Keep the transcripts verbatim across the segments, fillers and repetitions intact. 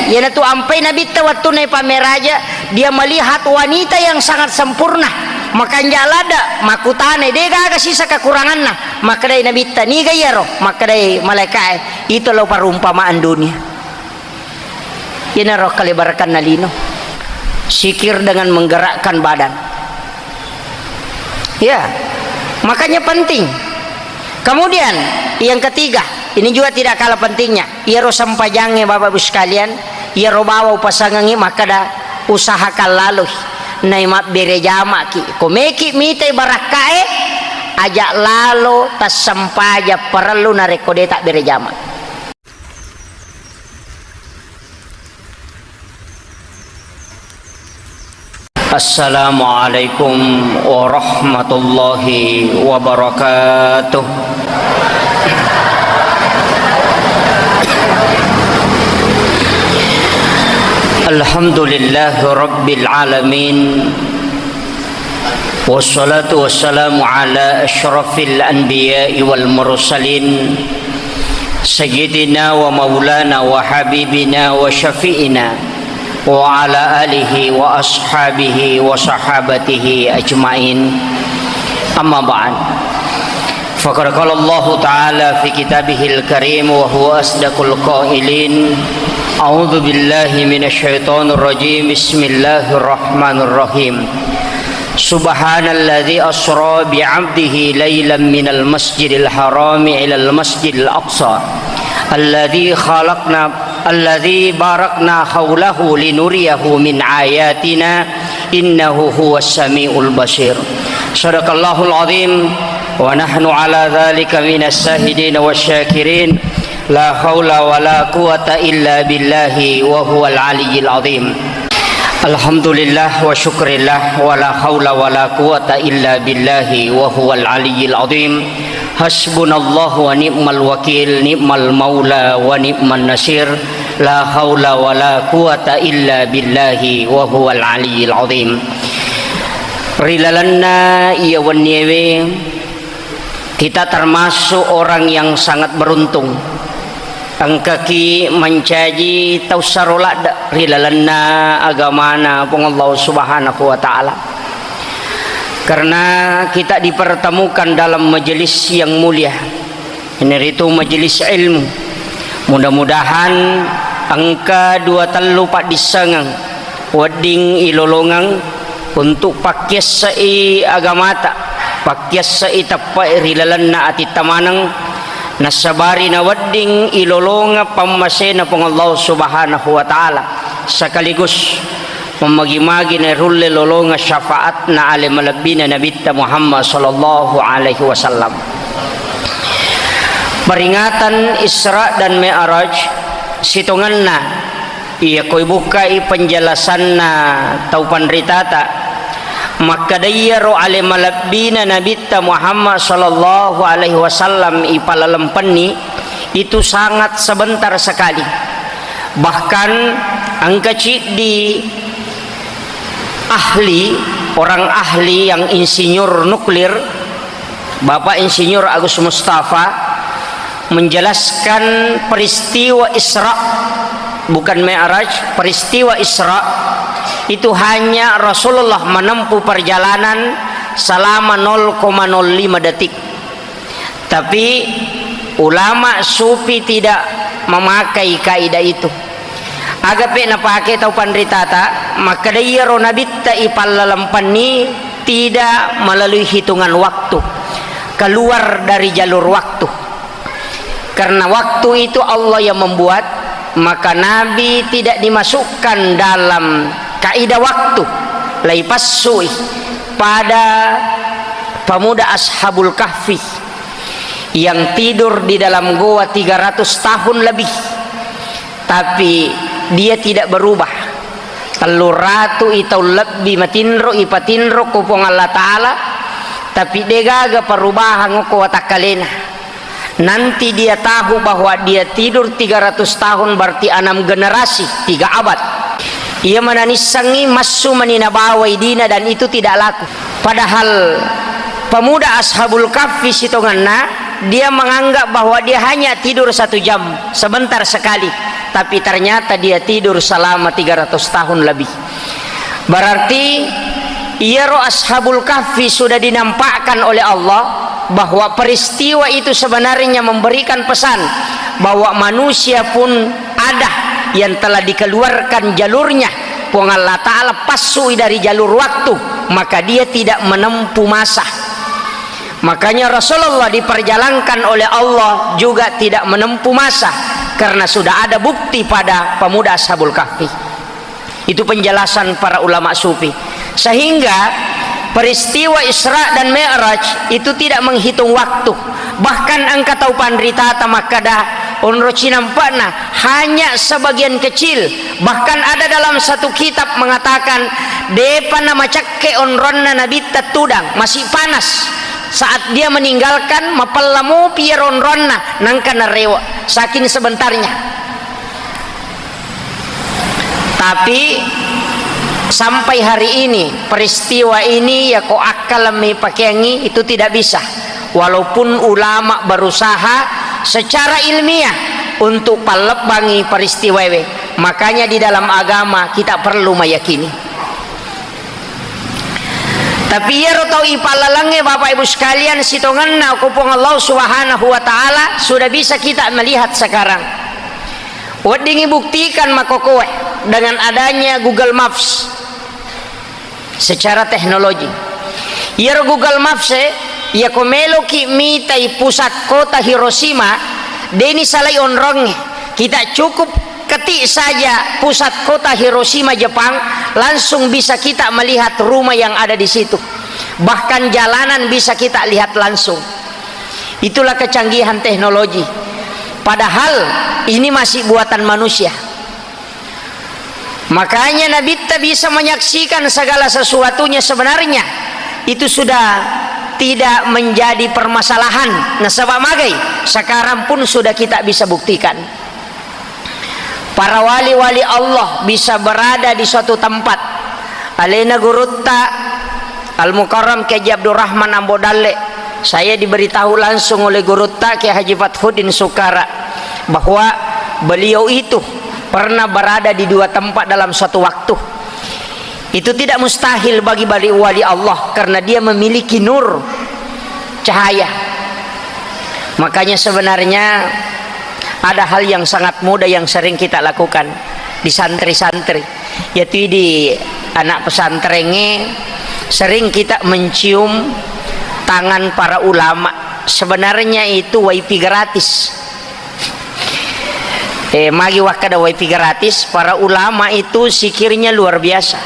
Iyanatu ampai Nabitta wettunna ipammeraja, dia melihat wanita yang sangat sempurna, makanja ladde, makkutanai, degaga sisa kekuranganna. Makkedai Nabitta, "Niga iyaro?" Makkedai malaika'e, "Itu lo perumpamaan dunia." Iyanaro kalebarekanna lino. Zikir dengan menggerakkan badan. Ya, makanya penting. Kemudian, yang ketiga, ini juga tidak kalah pentingnya. Iyaro sempajangnge, Bapak Ibu sekalian, iyaro bawa upasangengngi makkeda, usahakan laloi. Nai mabbere jamaki. Ko meki mitai barakkae, ajak lalo tassempajang parellu narekko de tabbere jama. Assalamualaikum warahmatullahi wabarakatuh. Alhamdulillahi rabbil alamin. Wassalatu wassalamu ala asyrafil anbiya'i wal mursalin, sayyidina wa maulana wa habibina wa syafi'ina, wa ala alihi wa ashabihi wa sahabatihi ajma'in. Amma ba'd. Faqad qala Allahu ta'ala fi kitabihil karim wa huwa asdaqul qailin. A'udzu billahi minasy syaithanir rajim. Bismillahirrahmanirrahim. Subhanalladzi asra bi'abdihi lailan minal masjidil harami ilal masjidil aqsa alladzi khalaqna alladzi barakna haulahu linuriyahu min ayatina innahu huwas samiul basir. Sadaqallahul azim wa nahnu ala dzalika minas syahidin wasyakirin. La haula wa la quwata illa billahi wa huwal aliyyil azim. Alhamdulillah wa syukrillah wa la haula wa la quwata illa billahi wa huwal aliyyil azim. Hasbunallahu wa ni'mal wakil, ni'mal maula wa ni'man nasir. La haula wa la quwata illa billahi wa huwal aliyyil azim. Ri lalenna iya wenniewe, kita termasuk orang yang sangat beruntung. Engkaki mancaji tau saro ladde ri lalenna agamana Puang Allah Subhanahu wa Ta'ala. Karena kita dipertemukan dalam majelis yang mulia, iyanaritu majelis ilmu. Mudah-mudahan engka dua tellu paddissengeng wedding ilolongeng untuk pakkiasse'i agamata, pakkiasse'i teppe'e ri lalenna atitta maneng, nasabari nawedding ilolongeng pammasena Puang Allah Subhanahu wa Ta'ala, sekaligus mammagi-magi nairulle lolongeng syafaatna ale malebbina Nabitta Muhammad sallallahu alaihi wasallam. Peringatan Isra dan Mi'raj sitongenna Iya, ko ibukkai penjelasanna tau panritata, makkeda iyaro ale malebbina Nabitta Muhammad sallallahu alaihi wasallam ipalalempenni, itu sangat sebentar sekali. Bahkan engka ciddi ahli, orang ahli yang insinyur nuklir, Bapak Insinyur Agus Mustafa menjelaskan peristiwa Isra, bukan Mi'raj, peristiwa Isra itu hanya Rasulullah menempuh perjalanan selama nol koma nol lima detik. Tapi ulama sufi tidak memakai kaidah itu. Agape napake tau panritata, makkeda iyaro Nabitta ipallalempenni tidak melalui hitungan waktu, keluar dari jalur waktu. Karena waktu itu Allah yang membuat, maka Nabi tidak dimasukkan dalam kaidah waktu. Laipassui pada pemuda Ashabul Kahfi yang tidur di dalam goa tiga ratus tahun lebih. Tapi dia tidak berubah. Tellu ratu i taung lebbi matinro, ipatinro ko Puang Allah Ta'ala, tapi degaga perubahan ko watakkalena. Nanti dia tahu bahwa dia tidur tiga ratus tahun, berarti enam generasi, tiga abad. Ia mananissangi massu mani nabawai dina dan itu tidak laku. Padahal pemuda Ashabul Kahfi sitongenna, dia menganggap bahwa dia hanya tidur satu jam, sebentar sekali. Tapi ternyata dia tidur selama tiga ratus tahun lebih. Berarti, iyaro Ashabul Kahfi sudah dinampakkan oleh Allah bahwa peristiwa itu sebenarnya memberikan pesan bahwa manusia pun ada yang telah dikeluarkan jalurnya. Puang Allah Ta'ala passui dari jalur waktu, maka dia tidak menempuh masa. Makanya Rasulullah diperjalankan oleh Allah juga tidak menempuh masa, karena sudah ada bukti pada pemuda Ashabul Kahfi. Itu penjelasan para ulama sufi. Sehingga peristiwa Isra dan Mi'raj itu tidak menghitung waktu. Bahkan engka tau panritata makkeda, onro cinampa'na hanya sebagian kecil. Bahkan ada dalam satu kitab mengatakan, depa namacakke onronna Nabitta tudang, masih panas. Saat dia meninggalkan, mapella mopi iyaro onronna, nangka narewe, saking sebentarnya. Tapi sampai hari ini, peristiwa ini, ya, ko akkalmi pakeangi, itu tidak bisa. Walaupun ulama berusaha secara ilmiah untuk pallebbangi peristiwawe, makanya di dalam agama kita perlu meyakini. Tapi iyaro tau ipallalengnge, Bapak Ibu sekalian, sitongenna ko Puang Allah Subhanahu wa Ta'ala, sudah bisa kita melihat sekarang. Weddingngi buktikan makkokkoe dengan adanya Google Maps secara teknologi. Iyaro Google Maps e, iyako meloki mitai pusat kota Hiroshima, deni salai onrongnge. Kita cukup ketik saja pusat kota Hiroshima, Jepang, langsung bisa kita melihat rumah yang ada di situ. Bahkan jalanan bisa kita lihat langsung. Itulah kecanggihan teknologi. Padahal ini masih buatan manusia. Makanya Nabitta bisa menyaksikan segala sesuatunya sebenarnya. Itu sudah tidak menjadi permasalahan. Nasaba magai, sekarang pun sudah kita bisa buktikan. Para wali-wali Allah bisa berada di suatu tempat. Alena gurutta Al-Mukarram Kiai Haji Abdurrahman Ambo Dalle, saya diberitahu langsung oleh gurutta Kiai Haji Fathuddin Sukara bahwa beliau itu pernah berada di dua tempat dalam satu waktu. Itu tidak mustahil bagi wali-wali Allah karena dia memiliki nur, cahaya. Makanya sebenarnya ada hal yang sangat mudah yang sering kita lakukan di santri-santri. Yaitu di anak pesantrengnge sering kita mencium tangan para ulama. Sebenarnya itu wifi gratis. Eh, magi wakkeda wifi gratis, para ulama itu zikirnya luar biasa.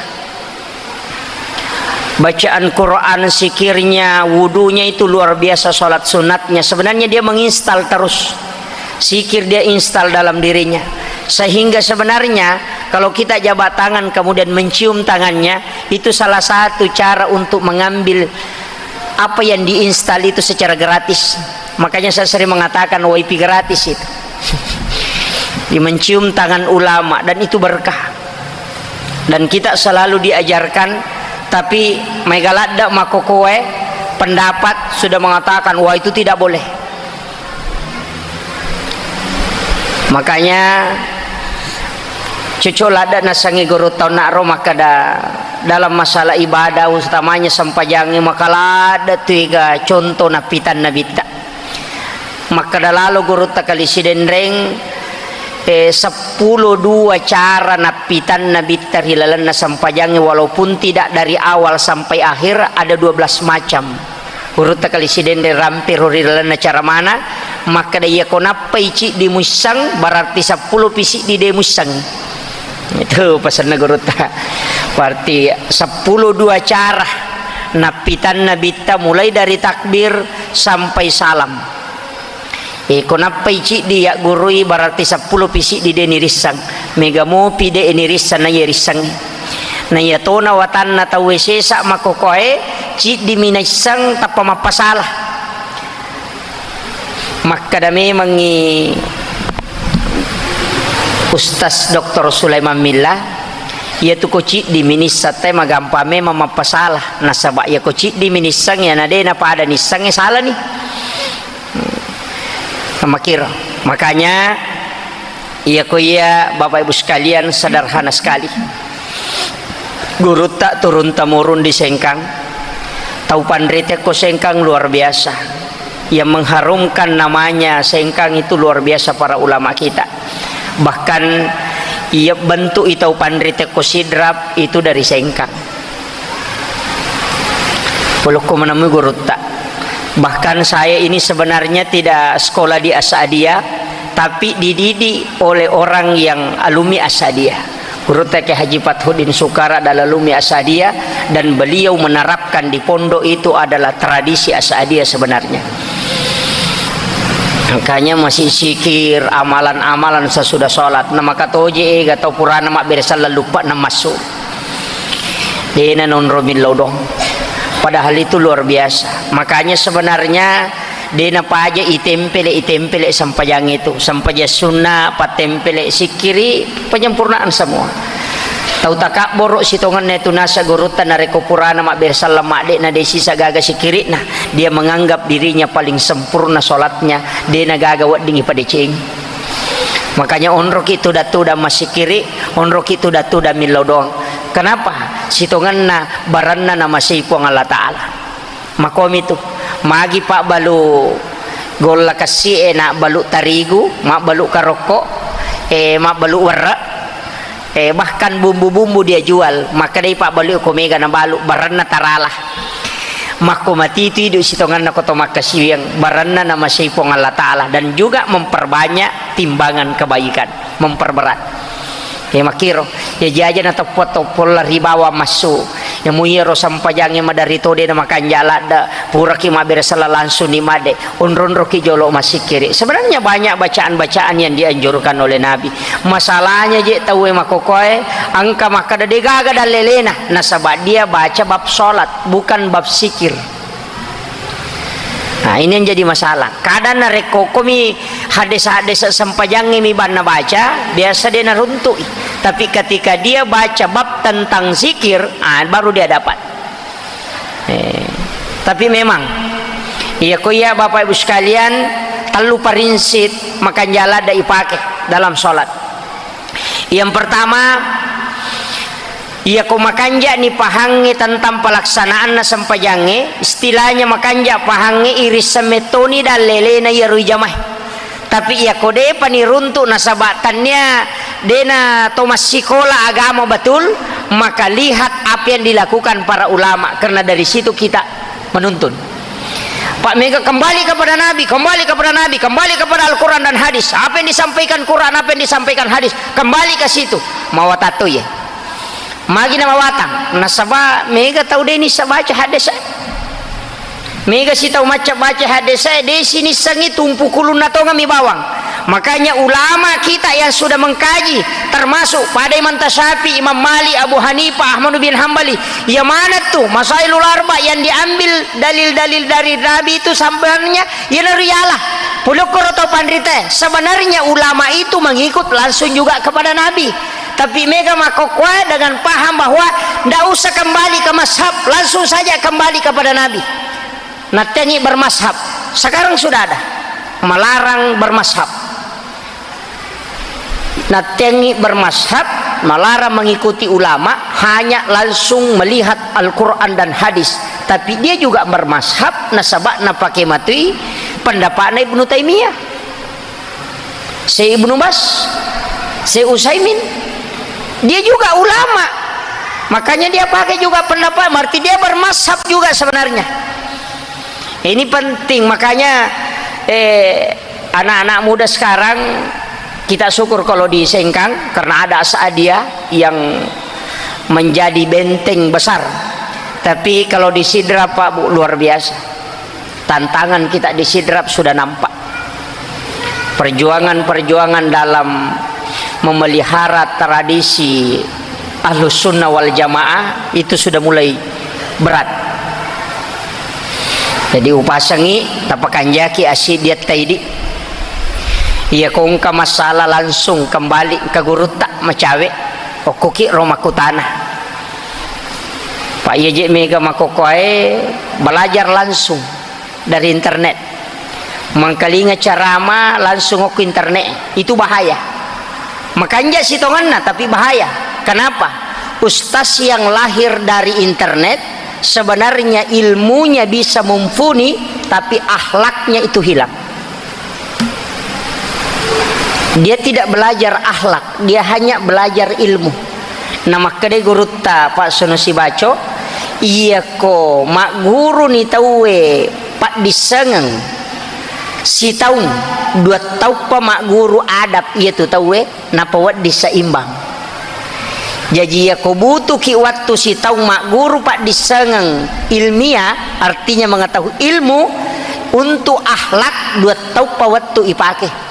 Bacaan Quran, zikirnya, wudunya itu luar biasa, sholat sunatnya. Sebenarnya dia menginstal terus. Zikir dia install dalam dirinya. Sehingga sebenarnya kalau kita jabat tangan kemudian mencium tangannya, itu salah satu cara untuk mengambil apa yang diinstal itu secara gratis. Makanya saya sering mengatakan wifi gratis itu. Di mencium tangan ulama dan itu berkah. Dan kita selalu diajarkan, tapi maega ladde makkokkoe pendapat sudah mengatakan, "Wah, itu tidak boleh." Makanya cocok ladde nasengngi gurutta onnaro makkeda dalam masalah ibadah, utamanya sempajangnge, maka ladde tu iga contoh nappitanna Nabitta. Makkeda lalo gurutta Kali Sidenreng, eh, seppulo dua cara nappitanna Nabitta ri lalenna sempajangnge, walaupun tidak dari awal sampai akhir, ada dua belas macam. Gurutta Kali Sidenreng rampiro ri lalenna cara mana, makkeda, "Iyako nappai ciddi muisseng, berarti seppulo pi siddi de muisseng." Itu pesanna gurutta. Berarti seppulo dua cara nappitanna Nabitta, mulai dari takbir sampai salam. E, ko nappai ciddi yaggurui, berarti seppulo pi siddi de nirisseng. Mega mopi de nirisseng, na iya risseng. Na iya tona watanna tauwe sesa makkokkoe, ciddi mi naisseng tappa mappasala. Makkeda memengngi Ustaz Doktor Sulaiman Milla, iyatu ko ciddi mi nisseng, te magampa memang mappasala. Nasaba iya ko ciddi mi nisseng, iyana de napada nisseng, e, salani. Makiro. Makanya, Iya ko iya, Bapak Ibu sekalian, sederhana sekali. Gurutta turun temurun di Sengkang. Tau panrita ko Sengkang luar biasa. Yang mengharumkan namanya Sengkang itu luar biasa para ulama kita. Bahkan iya bentuk itau panrita ko Sidrap itu dari Sengkang. Polokko menemui gurutta. Bahkan saya ini sebenarnya tidak sekolah di As'adiyah, tapi dididik oleh orang yang alumni As'adiyah. Gurutta Kiai Haji Fathuddin Sukara adalah alumni As'adiyah dan beliau menerapkan di pondok itu adalah tradisi As'adiyah sebenarnya. Makanya masih zikir, amalan-amalan sesudah sholat. Nah, maka toje ega tau purana mabbere sallang luppa na massu. Dena nonro millau doang. Padahal itu luar biasa. Makanya sebenarnya dena paja itempele, itempele sempajang itu. Sempajang sunnah, pattempele, sikkiri, penyempurnaan semua. Tau takabboro sitongenna itu nasa gurutta narekko purana mabbere sallang madde na desi sagaga sikkiri'na, dia menganggap dirinya paling sempurna sholatnya, dena gaga wedding ipadeceng. Makanya onroki tuda-tuda massikkiri, onroki tuda-tuda millau doang. Kenapa? Sitongenna baranna namasei Puang Allah Ta'ala. Makomi tu, magi pabbalu golla kessi e, nabbalu tarigu, mabbalu karokko, e, mabbalu werre, e, bahkan bumbu-bumbu dia jual, makkedai pabbalu ko mega nabalu, baranna tarala. Makko matitu idu sitongenna ko to makkasiwiang, baranna namasei Puang Allah Ta'ala dan juga memperbanyak timbangan kebaikan, memperberat. Ya makkiro, ya jaja na toppo-toppo la ri bawang massu. Ya muiyaro sampajangnge maderri to de na makanja ladde, puraki mabbere sala langsung ni madde, onro-onroki jolo massikkiri. Sebenarnya banyak bacaan-bacaan yang dianjurkan oleh Nabi. Masalahnya je tauwe makokoe, engka makkeda de gaga dallelena, nasaba dia baca bab sholat, bukan bab sikir. Nah, ini yang jadi masalah. Kadang narekko komi hadis-hadis sempajangnge mi banna baca, biasa dia naruntu'i. Tapi ketika dia baca bab tentang zikir, ah, baru dia dapat. Eh, tapi memang, iya ko iya Bapak Ibu sekalian, tellu prinsip makanja ladde ipake dalam sholat. Yang pertama, iya ko makanja ni pahangnge tentang pelaksanaanna sempajangnge, istilahnya makanja pahangnge, irisseng mettoni dallelena iyaro ijamae. Tapi iya ko depa ni runtu nasaba tannia dena to massikola agama betul, maka lihat apa yang dilakukan para ulama, karena dari situ kita menuntun. Pak mega kembali kepada Nabi, kembali kepada Nabi, kembali kepada Al-Quran dan hadis. Apa yang disampaikan Quran, apa yang disampaikan hadis, kembali ke situ. Mawatang to ye. Magi na mawatang. Nasaba mega tau deni sa baca hadis. Mega si tau macca baca hadis, de sinissengi tumpu kulunna tongeng mi bawang. Makanya ulama kita yang sudah mengkaji, termasuk pada Imam Syafi'i, Imam Malik, Abu Hanifah, Ahmad bin Hambali, iya maneng tu Masailul Arba yang diambil dalil-dalil dari Nabi itu sebenarnya iya naru ialah. Pulukku ro tau panrita, sebenarnya ulama itu mengikut langsung juga kepada Nabi. Tapi mega makkokkoe dengan paham bahwa ndak usah kembali ke mazhab, langsung saja kembali kepada Nabi. Nattengi bermazhab. Sekarang sudah ada melarang bermazhab. Nattengi bermazhab, melarang mengikuti ulama, hanya langsung melihat Al-Quran dan hadis. Tapi dia juga bermazhab, nasaba napake matui pendapatna Ibnu Taimiyah. Syekh Ibnu Bas, Syekh Utsaimin. Dia juga ulama. Makanya dia pakai juga pendapat, berarti dia bermazhab juga sebenarnya. Ini penting, makanya, eh, anak-anak muda sekarang, kita syukur kalau di Sengkang, karena ada As'adiyah yang menjadi benteng besar. Tapi kalau di Sidrap, Pak, Bu, luar biasa. Tantangan kita di Sidrap sudah nampak. Perjuangan-perjuangan dalam memelihara tradisi Ahlus Sunnah wal Jamaah itu sudah mulai berat. Jadi upasangi, tapakanjaki asi dia taidi. Iya ko engka masalah langsung kembali ke gurutta macawe, okkoki ro makkutana. Pak, iya je mega makkokkoe belajar langsung dari internet. Mengkalinga carama langsung okko internet, itu bahaya. Makanja sitongenna, tapi bahaya. Kenapa? Ustaz yang lahir dari internet, sebenarnya ilmunya bisa mumpuni, tapi akhlaknya itu hilang. Dia tidak belajar akhlak, dia hanya belajar ilmu. Namakkedai gurutta Pak Sono Sibaco, iyako magguruni tauwe paddissengeng sitaung, dua tauppa magguru adab iyatu tauwe, napawedding seimbang. Jaji, iyako butuki wattu sitaung magguru paddissengeng ilmiah, artinya mengetahui ilmu, untuk akhlak dua tauppa wettu ipake.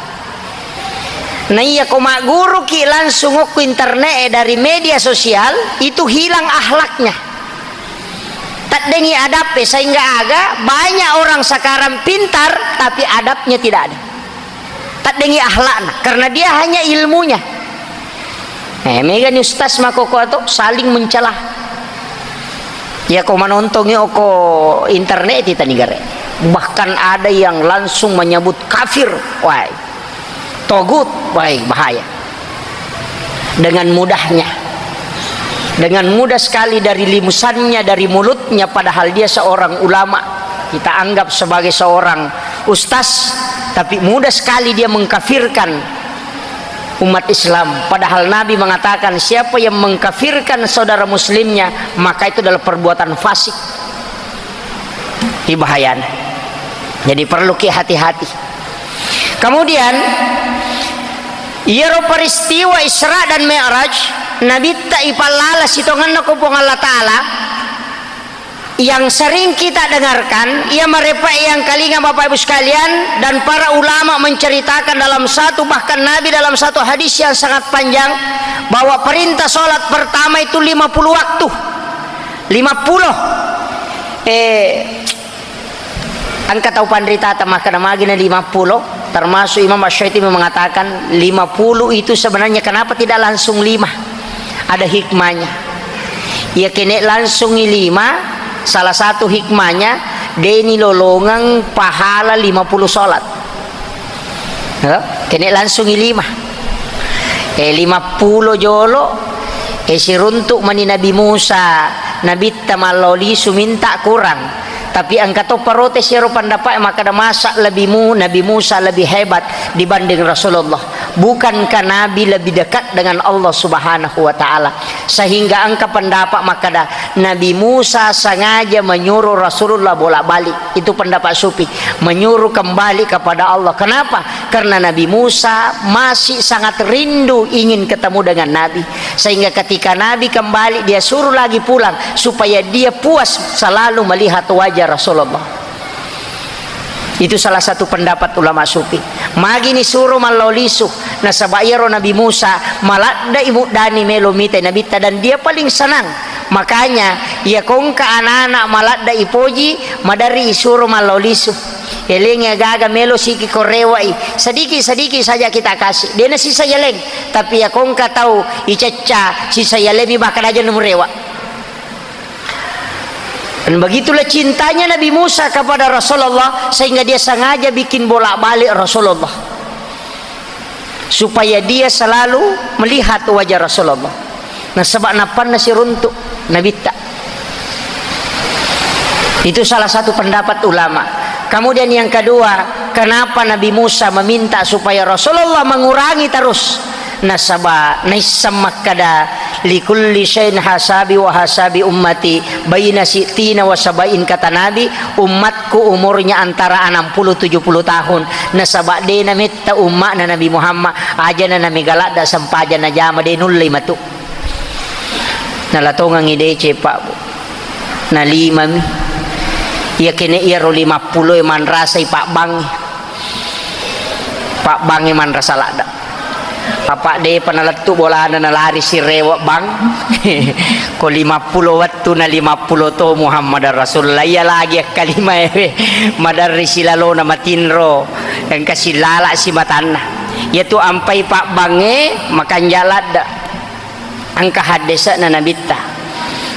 Na iyako magguruki langsung okko internet e dari media sosial, itu hilang akhlaknya. Taddengi adabe, sehingga aga banyak orang sekarang pintar, tapi adabnya tidak ada. Taddengi akhlakna, karena dia hanya ilmunya. Eh, megani ustaz makkokkoe to saling mencela. Iyako manontongi okko internet, titani gare. Bahkan ada yang langsung menyebut kafir. Wah, togut, wah, bahaya. Dengan mudahnya. Dengan mudah sekali dari limusannya, dari mulutnya, padahal dia seorang ulama. Kita anggap sebagai seorang ustaz, tapi mudah sekali dia mengkafirkan umat Islam. Padahal Nabi mengatakan, siapa yang mengkafirkan saudara muslimnya, maka itu adalah perbuatan fasik. Ini bahayanya. Jadi perlu ki hati-hati. Kemudian, iyaro peristiwa Isra dan Mi'raj, Nabitta ipallala sitongenna ko Puang Allah Ta'ala, yang sering kita dengarkan, ia merepek yang kalinga Bapak Ibu sekalian, dan para ulama menceritakan dalam satu, bahkan Nabi dalam satu hadis yang sangat panjang, bahwa perintah sholat pertama itu lima puluh waktu. Lima puluh. Eh, engka tau panritata makkeda magina lima puluh, termasuk Imam Asy-Syafi'i mengatakan lima puluh itu sebenarnya kenapa tidak langsung lima? Ada hikmahnya. Iya kene langsungi lima, salah satu hikmahnya, deni lolongeng pahala lima puluh sholat. Ya, kene langsungi lima. Eh, lima puluh jolo, eh, siruntuk mani Nabi Musa, Nabitta mallao lisu minta kurang. Tapi engka to protes iyaro pendapat makkeda masa lebih mu, Nabi Musa lebih hebat dibanding Rasulullah. Bukankah Nabi lebih dekat dengan Allah Subhanahu wa Ta'ala? Sehingga engka pendapat makkeda Nabi Musa sengaja menyuruh Rasulullah bolak-balik. Itu pendapat Sufi. Menyuruh kembali kepada Allah. Kenapa? Karena Nabi Musa masih sangat rindu ingin ketemu dengan Nabi. Sehingga ketika Nabi kembali, dia suruh lagi pulang supaya dia puas selalu melihat wajah Rasulullah. Itu salah satu pendapat ulama Sufi. Magini suro mallao lisu, nasaba iyaro Nabi Musa maladde'i muddani melo mitai Nabitta, dan dia paling senang. Makanya, iya kongka anak-anak maladde'i poji, maderri isuro mallao lisu. Elengi agaga melo siki ko rewa'i, sedikit-sedikit saja kita kasih. Dena sisa yaleng, tapi iya kongka tau icecca sisa yalemi bahkan aja nemu rewa. Dan begitulah cintanya Nabi Musa kepada Rasulullah, sehingga dia sengaja bikin bolak-balik Rasulullah, supaya dia selalu melihat wajah Rasulullah. Nasaba nappanna siruntuk Nabitta. Itu salah satu pendapat ulama. Kemudian yang kedua, kenapa Nabi Musa meminta supaya Rasulullah mengurangi terus? Nasaba naisseng makkeda, "Likulli syai'in hasabi wa hasabi ummati baina sitina wa sabain," kata Nabi, "ummatku umurnya antara enam puluh tujuh puluh tahun." Nasaba de nametta umma'na Nabi Muhammad, ajana namega ladda sempajang najama, de nullei matu. Nalatongengi deceng, Pak, Bu. Nalimami. Iya kene iyaro lima puluh e manrasai pabbangnge. Pabbangnge manrasa ladda. Apa depa nalettu bolana nalari sirewe bang. Ko lima puluh wettu na lima puluh to Muhammad Rasulullah. Iya lagi akkalima ewe. Maderri silalona matinro. Engka silala simatanna. Iyatu ampai pabbangnge makanja ladda. Engka haddese'na Nabitta,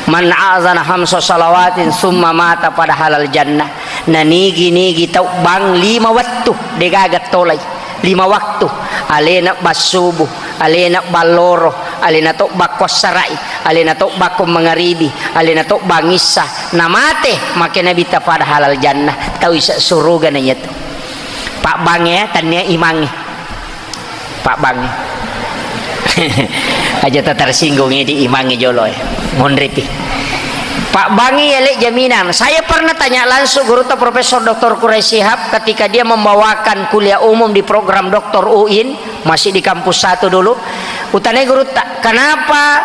"Man azana hamsa salawatin summa mata pada halal jannah." Nanigi-nigi tau bang lima wettu, degaga tolai. Lima waktu. Alena bassubu, Alena balloro, alena to bakko assara'i, alena to bakko mangaribi, alena to bangissa, namate, make Nabitta pada halal jannah, tau isa suruga na iyatu. Pabbange ya, tannia imange. Pabbange. Aja ta tersinggung di imange jolo ya. Monripi. Pabbange ya le jaminan. Saya pernah tanya langsung gurutta Profesor Doktor Quraish Shihab ketika dia membawakan kuliah umum di program Doktor UIN, masih di kampus satu dulu. Utanai gurutta, kenapa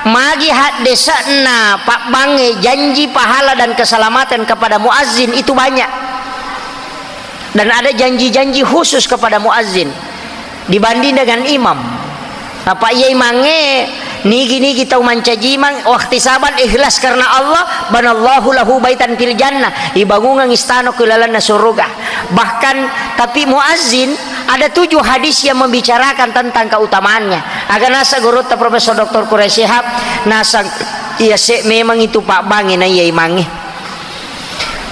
magi haddese'na pabbange janji pahala dan keselamatan kepada muazzin itu banyak? Dan ada janji-janji khusus kepada muazzin dibanding dengan imam. Apa iya imangnge nigi-nigi tau mancaji imang, wahtisaban ikhlas karena Allah, banallahu lahu baitan fil jannah, ibangungang istana ku lalanna suruga. Bahkan, tapi muazzin ada tujuh hadis yang membicarakan tentang keutamaannya. Aga nasa gurutta Profesor Doktor Quraish Shihab, nasa iya se memang itu pabbange na iya imangnge.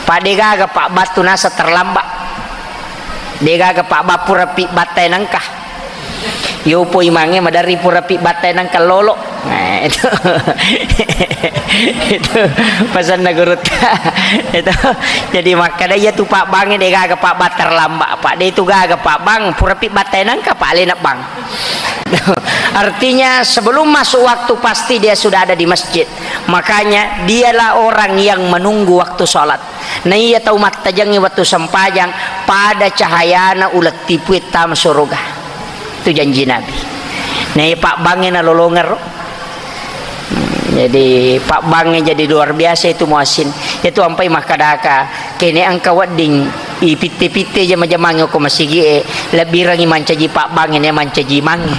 Pak, de gaga pabbattu nasa terlambat. De gaga pabbat pura pi battai nangka. Yopo imangnge maderri pura pi battai nangka lolo. Nah, itu. Itu pesanna gurutta. Itu. Jadi makkada iya tu pabbange de gaga pabbat terlambat. Pak, de itu gaga pabbang pura pi battai nangka, Pak, alena bang. Artinya, sebelum masuk waktu, pasti dia sudah ada di masjid. Makanya, dialah orang yang menunggu waktu sholat. Naiya tau mattajengngi wettu sempajang, pada cahayana ulettipue tama suruga. Itu janji Nabi. Naiya pabbangnge nalolongeng ro. Hmm, jadi pabbangnge jadi luar biasa itu muazzin. Itu ampai makkadaka, kene engka wedding ipitte-pitte jama-jamangnge ko masigi'e, lebbirangngi mancaji pabbangnge na mancaji imangnge.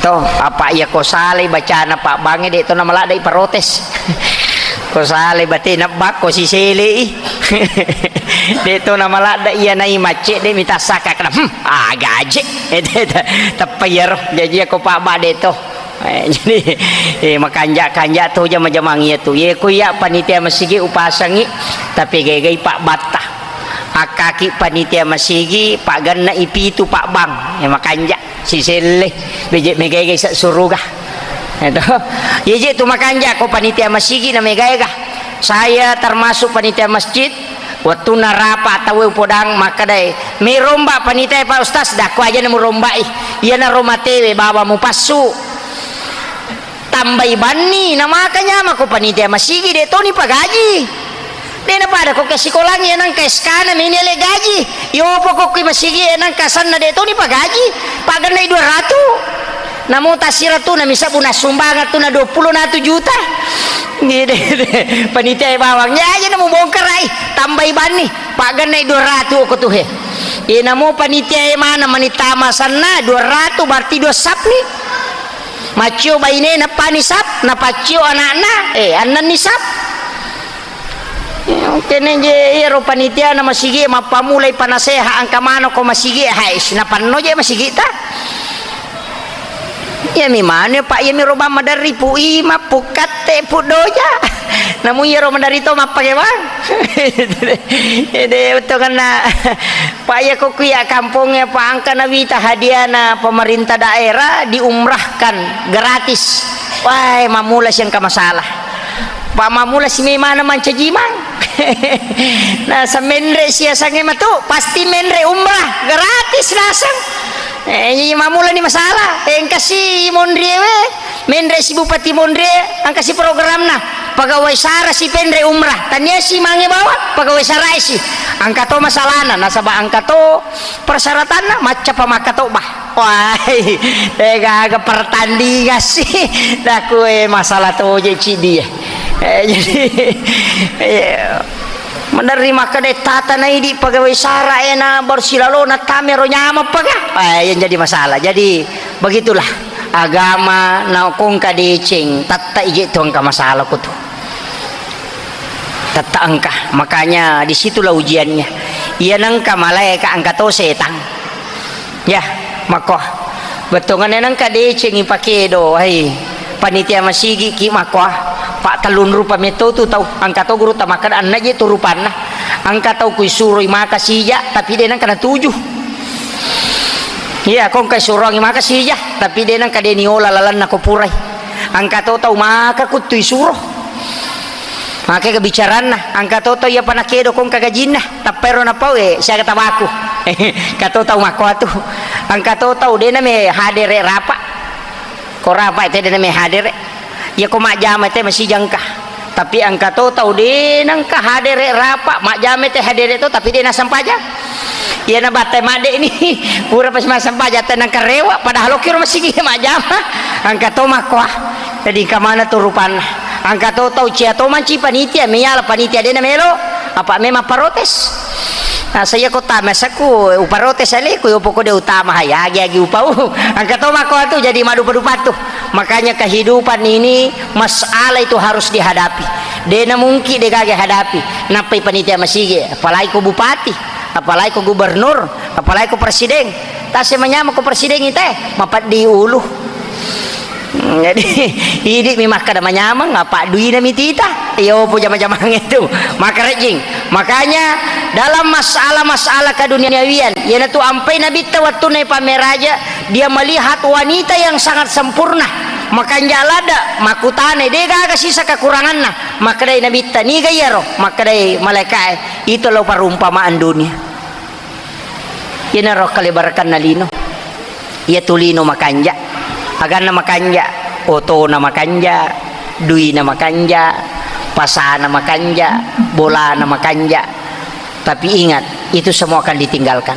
To, apa iya ko salai bacana pabbangnge, de to namaladda iparotes. Ko salai batena bakko sisele'i. De to namaladda iya nai macce, de mitassaka kena, hmm, ah, gaje. Teppa iyaro. Jaji iya ko pabba de to. Eh, jadi, eh, makanja-kanja to jama-jamang iya tu. Ye ko iya panitia masigi upasangi, tapi gai-gai pabbatta. Akkaki panitia masigi, paggenna ipitu pabbang. Eh, makanja. Siselle, beje megaega isa suruga. Itu. Yeje tu makanja ko panitia masigi na megaega. Saya termasuk panitia masjid, wettunna rapa tauwe upodang makkedai, "Meromba panitia, Pak Ustaz." "Dakko aja na murombai. Iyana romatewe baba mupassu." Tambai banni, na maka nyama ko panitia masigi, de toni pagaji. De na pada ko ke sikolang ya nangka S K na mini ale gaji. Yo pokok ki masigi ya nangka sanna de toni pagaji. Pagannai dua ratu. Namo tasiratu na misa buna sumbangan tu na dua puluh na tu juta. Panitia bawang ya aja na mubongkar ai. Tambai banni. Pagannai dua ratu ko tu he. Ye namo panitia e mana manitama sanna dua ratu berarti dua sapni. Maccio baine napani sap, napaccio anakna, eh, annanni sap. Eh, kene je iyaro panitia na masigi mappamulai panaseha angka mano ko masigi, hais, napanno je masigi ta. Iya mi manu, Pak, iya mi roba maderri pu ima, pu katte, pu doja. Namu iyaro maderri to mappake bang. Ede betonganna. Pak, iya ko kuya kampongnya, Pak, angka nawita hadiahna pemerintah daerah diumrahkan gratis. Wah, mamula si engka masalah. Pak, mamula si memana mancaji mang. Nah, semenre siasange matu, pasti menre umrah gratis nasang. Eh, iya mamula ni masalah. Eh, engka si monriewe. Menre si Bupati Monri, angka si programna, pegawai sara si penre umrah, tania si mange bawa, pegawai sara si. Angka to masalahna, nasaba angka to persyaratanna, macca pa makka to bah. Wah, eh, gaga pertandingan si. Dakue masalah to je cidi. Eh, jadi, eh, menerima kede tata naidi pegawai sara ena baru silalo na tamero nyameng paga. Eh, yang jadi masalah. Jadi, begitulah. Agama na kongka deceng, tatta ije tu engka masalah ko tu. Tatta engka. Makanya di situlah ujiannya. Iya nengka malaika engka to setang. Ya, mako. Betongane nengka deceng ipakedo, hai. Panitia masigi ki mako. Pak telun rupa meto tu tau. Engka to guru tamakan anna je tu rupanna. Engka tau kuisuro maka sija, tapi de nengka na tuju. Iya, ko engka isuroangngi maka sija, tapi de nengka de niola lalenna ko purai. Engka to tau maka kuttu isuro. Maka kebicaranna, engka to tau iya panakedo ko engka gajinna, tappairo napau, eh, siaga tabaku. Engka to tau makko atu. Engka to tau de name hadere rapa. Ko rapa te de name hadere. Iya ko majjama te masija engka. Tapi engka to tau de nengka hadere rapa, majjama te hadere to, tapi de nassempajang. Iyana batte madde ni, pura pas massempajang te nengka rewa, padahal okkiro masigi majjama. Engka to makkoa. Jadi engka mana tu rupanna. Engka to tau cia to manci panitia, meyala panitia de namelo, apa memang protes. Nah, saya kota masaku uparotes aleku, yo pokok de utama hai, agi-agi upau. Engka to makkoa tu jadi madupa-dupa tu. Makanya kehidupan ini, masalah itu harus dihadapi. De na mungkin de gaga hadapi. Nappai panitia masigi, apalagi ko bupati, apalagi ko gubernur, apalagi ko presiden. Tase manyameng ko presiden ite, mapeddi ulu. Hmm, jadi, idi mi makkada manyameng, apa duina mi tita? Iyo, po jama-jamang itu. Makarejjing. Makanya, dalam masalah-masalah keduniawian, iyanatu ampai Nabitta wattunna pammeraja, dia melihat wanita yang sangat sempurna, makanja ladda, makutana, de gaga sisa kekuranganna. Makkedai Nabitta, niga iyaro? Makkedai malaikae, itu lo perumpamaan dunia. Iyanaro kalebarekanna lino. Iyatu lino makanja. Aganna makanja, otona makanja, duina makanja, pasana makanja, bolana makanja. Tapi ingat, itu semua akan ditinggalkan.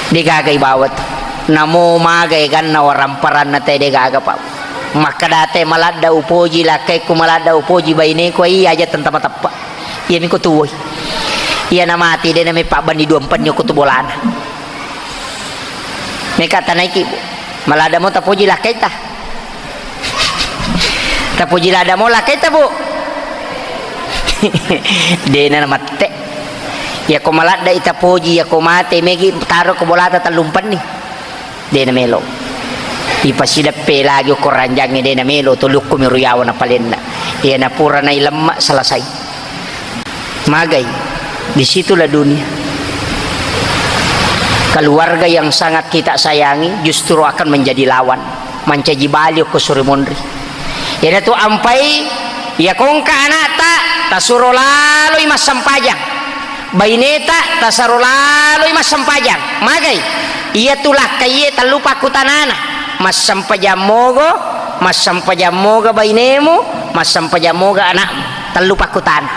Degaga ibawa tu. Namo maga eganna waramparanna te degaga, Pak. Makkadate maladda upoji lakkaikku, maladda upoji baineku, ai aja tentama teppa. Iyami ko tuwoi. Iyana mati de name pabbani dua empenni ko tu bolana. Meka tanaiki, Bu. Maladda mo tapoji lakkaita. Tapoji ladda mo lakkaita, Bu. Dena na mette. Iyako maladda ita poji, iyako mate megi taro ko bolata tellumpenni. Dena melo. Ipasideppe lagi okko ranjangnge dena melo, tolukku mi ruyawa na palenna. Iyana pura nailemma selesai. Magai, disitulah dunia. Keluarga yang sangat kita sayangi justru akan menjadi lawan, mancaji bali okko suri monri. Iyanatu ampai, iya kongka anakta, tasuro laloi massempajang. Baineta, tasaro laloi massempajang. Magai, iyatu lakkaiye tellu pakkutanana. Massempajang mogo, massempajang moga bainemu, massempajang moga anakmu. Tellu pakkutana.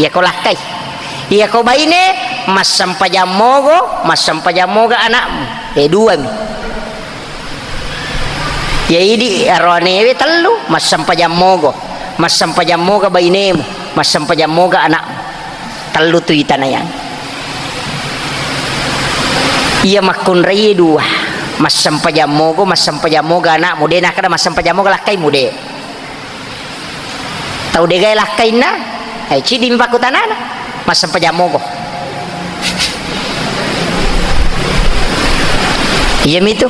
Iyako lakkai. Iyako baine, massempajang mogo, massempajang moga anakmu. E, duami. Ya idi aroanewe tellu, massempajang mogo, massempajang moga bainemu, massempajang moga anakmu. Tellu tu itanayang. Iya makkunraie dua, massempajang mogo, massempajang moga anakmu. De nakada massempajang moga lakkaimu, de. Tau degae lakkainna, eh, ciddi mi pakkutanana, massempajang mogo. Iyami tu.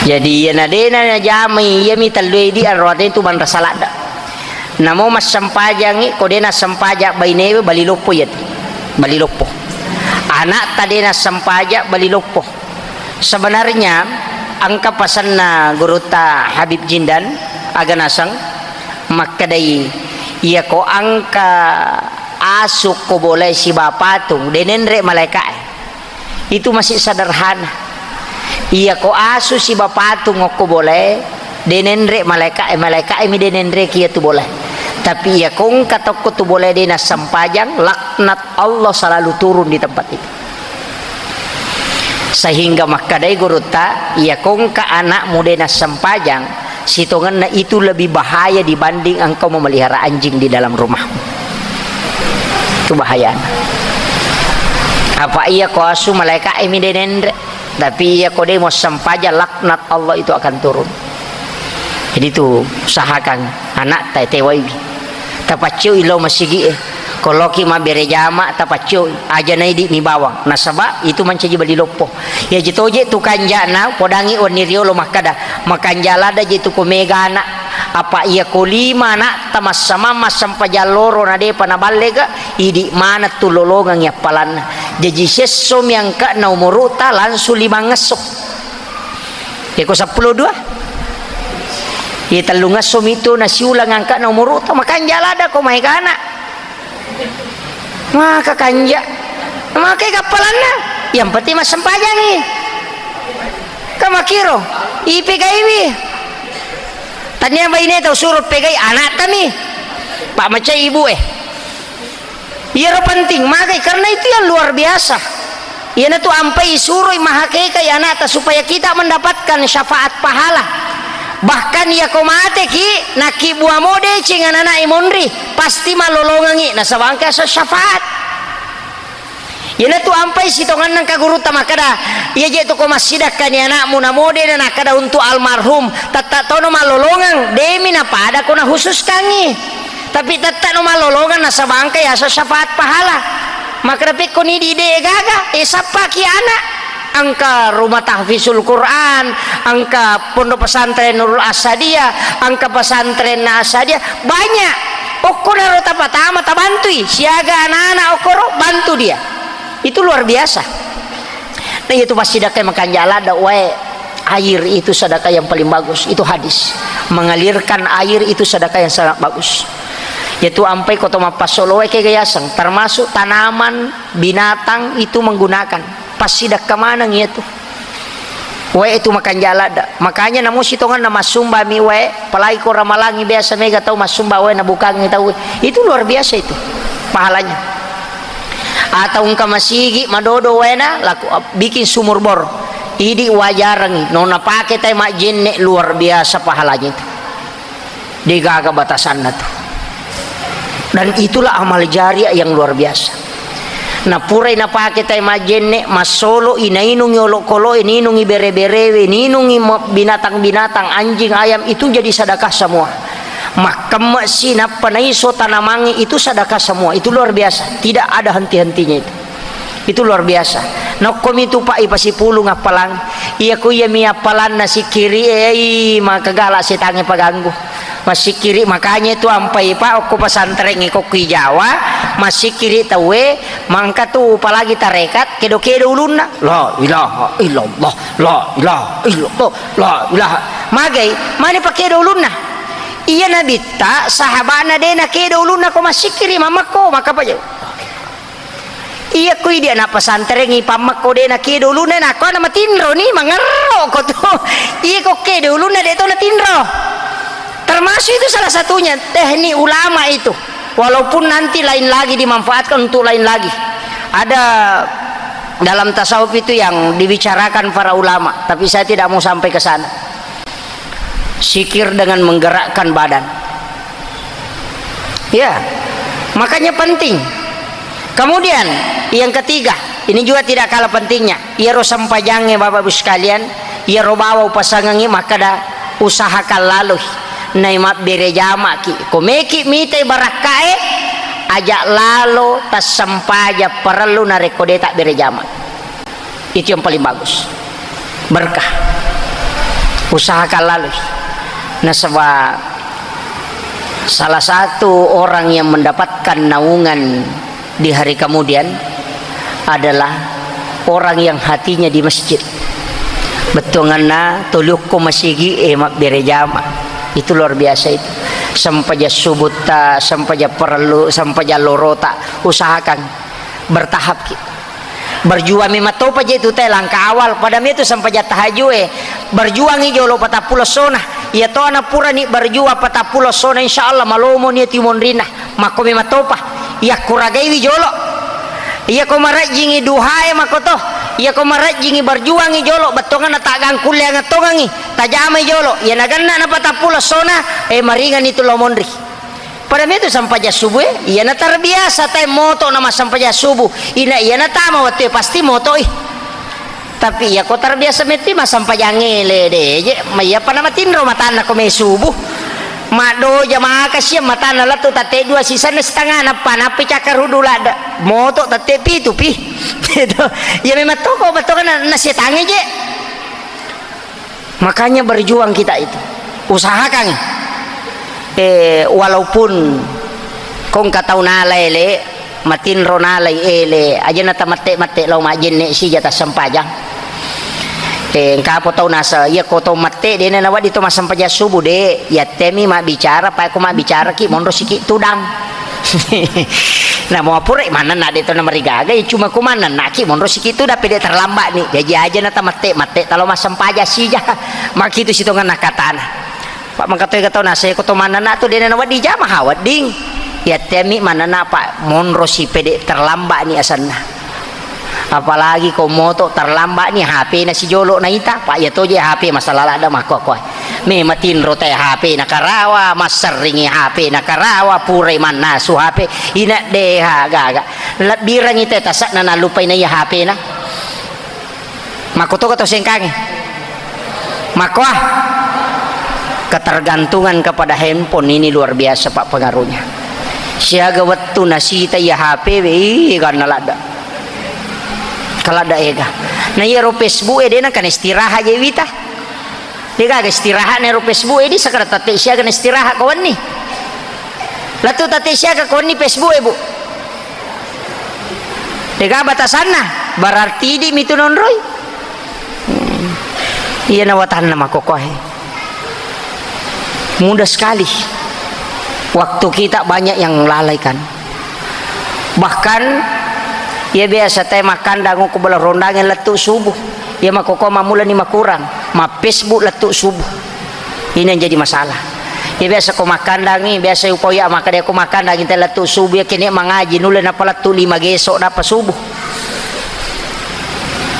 Jadi, iyana dena najamai, iyami tellue idi anroate tu manrasa ladda. Namo massempajangi, ko dena sempajang bainewe, bali loppo iyatu. Bali loppo. Anakta dena sempajang, bali loppo. Sebenarnya, engka pasenna gurutta Habib Jindan, aga naseng, makkedai, iyako engka asu ko bolae sibawa patung, de nenre malaeka'e. Itu masih sederhana. Iyako asu sibawa patung okko bolae, de nenre malaeka'e, malaeka'e mi de nenreki iyatu bolae. Tapi iyako engka tokko tu bolae de nassempajang, laknat Allah selalu turun di tempat itu. Sehingga makkedai gurutta, iyako engka anakmu de nassempajang, sitongenna itu lebih bahaya dibanding engkau memelihara anjing di dalam rumahmu. Itu bahayana. Apa iyako asu malaeka'e mi de nenre, tapi iyako de muassempajang, laknat Allah itu akan turun. Jadi tu usahakan anakta tewaiwi. Tapaccoi lao masigi'e. Ko laoki mabbere jama, tapaccoi. Aja naidi mi bawang. Nasaba itu mancaji bali loppo. Iyaji toje tu kanjana, podangi wenni riolo makkada, makanja ladda je tu ko mega anak. Apa iya ko lima ana'ta massamang massempajang loro na depa naballega, idi maneng tu lolongengngi appalanna. Jaji siesso mi angka'na umuru'ta langsung limangngesso. Iyako seppulo dua? Iya tellungngesso mi tu nasiulang angka'na umuru'ta, makanja ladda ko maega ana'. Maka kanja. Makai kappalanna. Yang penting massempajangi. Ka makiro. Ipegaiwi. Tania baine tau suro pegai ana'ta mi. Pak macai ibu eh. Iyaro penting magai karena itu yang luar biasa. Iyanatu ampai isuroi mahakekai ana'ta supaya kita mendapatkan syafaat pahala. Bahkan iyako mateki, nakkibbua mo deceng anana'i monri, pasti mallolongengngi nasaba engka syafaat. Iyanatu ampai sitongenna engka gurutta makkeda, iya je tu ko massidakkani ana'mu namo de na nakkeda untuk almarhum, tetta tono mallolongeng, demi napada ko nahususkangngi. Tapi tetta no mallolongeng nasaba engka yaseng syafaat pahala. Makkeda pekkoni di de gaga, eh, sappaki ana'. Engka rumah tahfizul Quran, engka pondok pesantren Nurul Asadiyah, engka pesantren Asadiyah, banyak. Okko naro tapatama tabantui, siaga anak-anak okkoro bantu dia. Itu luar biasa. Nah, itu pasti dakai makanja ladda wae. Air itu sedekah yang paling bagus. Itu hadis. Mengalirkan air itu sedekah yang sangat bagus. Yaitu ampai koto mappassoloe kega yaseng, termasuk tanaman, binatang itu menggunakan. Passidakka maneng iyatu. Wae itu makanja ladda. Makanya namo sitongenna massumba mi wae, apalagi ko ramalangi biasa mega tau massumba wae nabukangi tau. Itu luar biasa itu pahalanya. Atau engka masigi madodo waena, laku, bikin sumur bor. Idi wajarengngi, no napake tai majjenne, luar biasa pahalanya itu. Degaga batasanna tu. Dan itulah amal jariah yang luar biasa. Napurai napake tai majjenne, massolo inainungi olokolo, ininungi bere-berewe, ininungi mo-, binatang-binatang, anjing, ayam, itu jadi sedekah semua. Makkemme si nappa naiso tanamangi itu sedekah semua. Itu luar biasa. Tidak ada henti-hentinya itu. Itu luar biasa. Nokkomi tu, Pak, ipasipulung appalang. Iya ko iya mi appalanna sikkiri, eh, maka gala setangnge paganggu. Massikkiri, makanya itu ampai, Pak, okko pesantren ko ki Jawa, massikkiri tauwe, mangka tu apalagi tarekat, kedo-kedo ulunna. La ilaha illallah, la ilaha illallah, la ilaha. Magai, mani pakedo ulunna. Iya nabitta, sahabana de nakedo ulunna ko massikkiri, mammekko, maka paja. Iya ko idi anak pesantren i pammekko de nakedo ulunna, nakko ana matinro ni, mangerro ko tu. Iya ko kedo ulunna de to natinro. Termasuk itu salah satunya teknik ulama itu. Walaupun nanti lain lagi dimanfaatkan untuk lain lagi. Ada dalam tasawuf itu yang dibicarakan para ulama, tapi saya tidak mau sampai ke sana. Sikir dengan menggerakkan badan. Ya, makanya penting. Kemudian, yang ketiga, ini juga tidak kalah pentingnya. Iyaro sempajangnge, Bapak Ibu sekalian, iyaro bawa upasangengngi makkeda usahakan laloi. Nai mabbere jamaki. Ko meki mitai barakkae, ajak lalo tassempajang parellu narekko de tabbere jama. Itu yang paling bagus. Berkah. Usahakan lalui. Nasaba salah satu orang yang mendapatkan naungan di hari kemudian adalah orang yang hatinya di masjid. Bettuanganna toliokko masigi e mabbere jama. Itu luar biasa itu. Sempajang subutta, sempajang parellu, sempajang lorota. Usahakan bertahap ki. Berjuang memang topa je tu te langkah awal, pada me tu sempajang tahajue. Berjuangi jolo patappulo essona. Iya to ana purani berjuang patappulo essona, insya Allah malomo ni timonrinna. Makko memang topa. Iya kuragaiwi jolo. Iya ko marajjingi duhae makko to. Iya ko marajjingi berjuangi jolo, bettonganna tagang kulle angettongangi. Tajamai jolo. Iya naganna na patappulo essona, eh, maringani tu lao monri. Pada metu sempajang subuh, eh, iyana terbiasa tae moto na massempajang subuh. Ina iyana tama wettu, eh, pasti moto, ih. Tapi iya ko terbiasa metti massempajang ele de je, ma iya pa na matinro matanna ko me subuh. Maddoja maka sia matanna lettu tatte dua sisenna setengah nappa nappi cakar hudu ladde. Moto tatte pitu pi. Iya memang toko bettonganna na setange je. Makanya berjuang kita itu. Usahakan. Eh, walaupun kongka tau nalai le, matinro nalai ele, aja na tamette-mette lao majjenne sija tassempajang. Eh, engkapo tau nasa, iya ko tau mette, dena nawedding to massempajang subuh, de, yattemi mabbicara, pa ko mabbicara ki, monro siki tudang. Nah, mau pura manenna de to namarigaga, ya cuma ko manenna ki, monro siki tudang, pede terlambat ni. Jaji aja na tamette-mette, talo massempajang sija. Makitu sitongenna katana. Pak, mangkatoi gatau nasa, ko to manenna tu dena nawedding jama, ha wedding. Yattemi manenna, Pak, monro si pede terlambat ni asenna. Apalagi ko moto terlambat ni, H P na sijolo naita, Pak, ya toje H P masalah ladda makko-koe. Me matinro te H P na karawa, masserringi H P na karawa, purai mannasu H P, ina deha gaga. Lebbirangi te tasak na nalupai na iya H P na. Makkutoka to sengkange? Makkoa? Ketergantungan kepada handphone ini luar biasa, Pak, pengaruhnya. Siaga wettu nasita iya H P we, ih, ganna ladda. Kaladda ega. Nah, iyaro Facebook e dena kana istirahat je wita. Degaga istirahat nero Facebook e, di sakara tette siaga na istirahat kawanni. Latu tette siaga kawanni Facebook e, Bu. Dega batasanna, berarti idi mitu nonroi. Hmm. Iya na watanna makokohe. Mudah sekali. Waktu kita banyak yang lalaikan. Bahkan, iya biasa te makkandang ko bala rondange lettu subuh. Iya makoko mammulani makurang, ma Facebook lettu subuh. Ini yang jadi masalah. Ya, biasa ko makkandangi, biasa upau ya makkeda ko makkandangi te lettu subuh ya kene mangaji nulle napalettu lima geso napa subuh.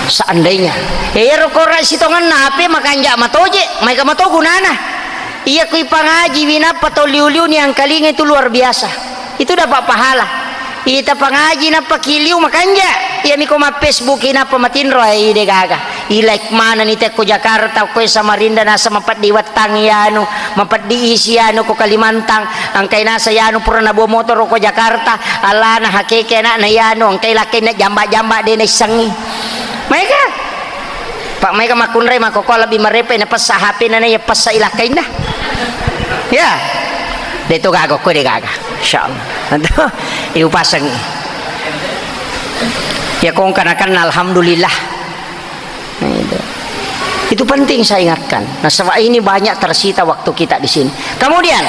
Seandainya. Ya, iyaro kora sitongenna H P makanja matoje, maega mato gunana. Iya kui pangaji winappa tau liu-liu ni angkalinga itu luar biasa. Itu dapat pahala. Ita pangaji nappa kiliu makanja. Iya miko ma Facebook i nappa matinro ai de gaga. I like mana ni tekko Jakarta, ko Samarinda nasa mapeddi wettang yanu, mapeddi isi yanu ko Kalimantan, angkai nasa yanu pura nabawa motoro ko Jakarta, alana hakeke anakna yanu, angkai lakkainna jamba-jamba de naissengi. Maega. Pak maega makkunrai makoko lebbi marepe na pessa H P na na iya pessa ilakkainna. Ya. De to gaga ko de gaga. Insyaallah. Iu pasengi. Ya kongkana kan alhamdulillah. Nah, itu. Itu penting saya ingatkan. Nah, sebab ini banyak tersita waktu kita di sini. Kemudian,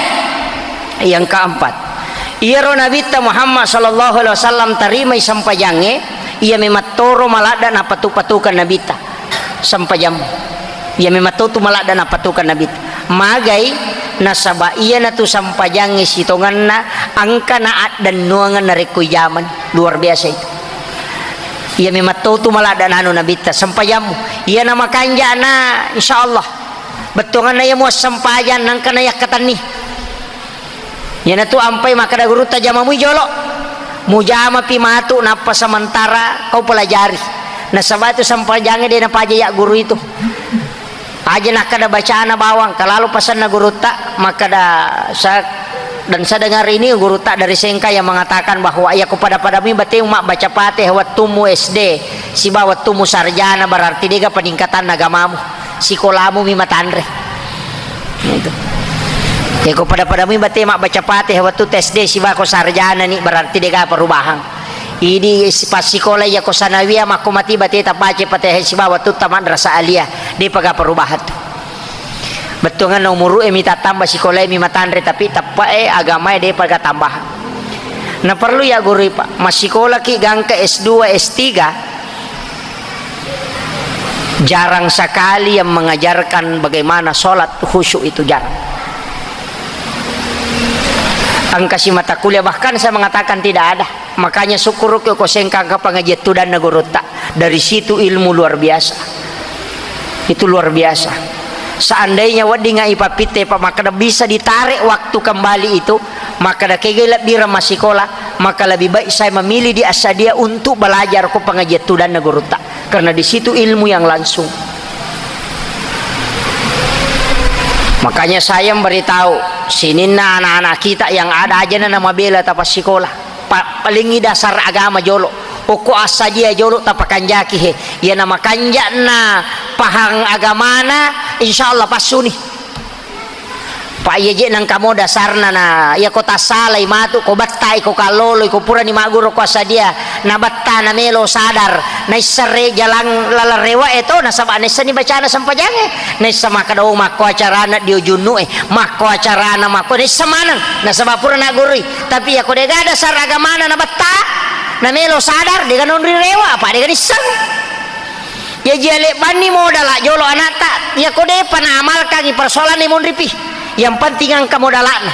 yang keempat, iyaro Nabitta Muhammad sallallahu alaihi wasallam tarimai sempajangnge, iya memettoro maladda napatu-patukan Nabitta sempajammu. Iya memetto tu maladda napatukan Nabitta. Magai, nasaba iyanatu sempajangnge sitongenna engka na addennuangeng narekko ijamani. Luar biasa itu. Iya memetto tu maladda nanu Nabitta sempajammu. Iya na makanjana, insyaallah. Bettuanganna iya muassempajang nangka na yakkatenni. Iyanatu ampai makkeda gurutta jamamui jolo. Mujamapi matu nappa sementara kau pelajari. Nasaba itu sempajangnge de napaja ya guru itu. Aja nakkeda bacana bawang, kalalo pasenna gurutta, makkeda sa-, dan saya dengar ini gurutta dari Sengka yang mengatakan bahwa iya ko pada-padamui batemu mabbaca Fatihah wettummu S D sibawa wettummu sarjana, berarti dega peningkatanna agamamu, sikolamu mi matanre. Nah, itu. Iya ko pada-padamui batemu mabbaca Fatihah wettu S D sibawa ko sarjana ni, berarti dega perubahan. Idi si-, passikola iya ko sanawiyah makko mati bateta pace Fatihah sibawa wettu ta madrasah aliyah, depaga perubahan tu. Bettuanganna umuru e mi tattamba, sikolae mi matanre, tapi teppa e agamae depaga tambahan. Na perlu ya gurui, Pak. Massikolaki gangka S dua, S tiga, jarang sekali yang mengajarkan bagaimana sholat khusyuk itu, jarang. Engka si mata kuliah, bahkan saya mengatakan tidak ada. Makanya syukur ke ko Sengka engka pengajian tudanna gurutta. Dari situ ilmu luar biasa. Itu luar biasa. Seandainya wedding ngai pappitte, Pak, makkeda bisa ditarik waktu kembali itu, makkeda kegai lebbireng massikola, maka lebih baik saya memilih di Assadia untuk belajar ko pengajian tudanna gurutta. Karena di situ ilmu yang langsung. Makanya saya memberitahu, sininna anak-anak kita yang ada aja na namabela tapassikola. Pa-, palingi dasar agama jolo. Okko Assadia jolo tapakanjaki he. Iya na makanja'na pahang agamana, insyaallah passuni. Pa iya je nangka mo dasarna na, iya ko tassalai matu, ko bettai, ko kalloloi, ko purani magguru ko assadia, na betta na melo sadar, naisseng re jalang laleng rewa e to, nasaba naissenni bacana sempajangnge, naisseng makkeda, "Oh, makko acarana dio junnu e, makko acarana makko," naisseng maneng, nasaba pura naggurui. Tapi iya ko dega dasar agamana na betta, na melo sadar, dega nonri rewa, apa dega nisseng. Jaji alebbanni modala jolo anatta, iya ko depa naamalkangi persoalanna monripi. Yang penting engka modalana.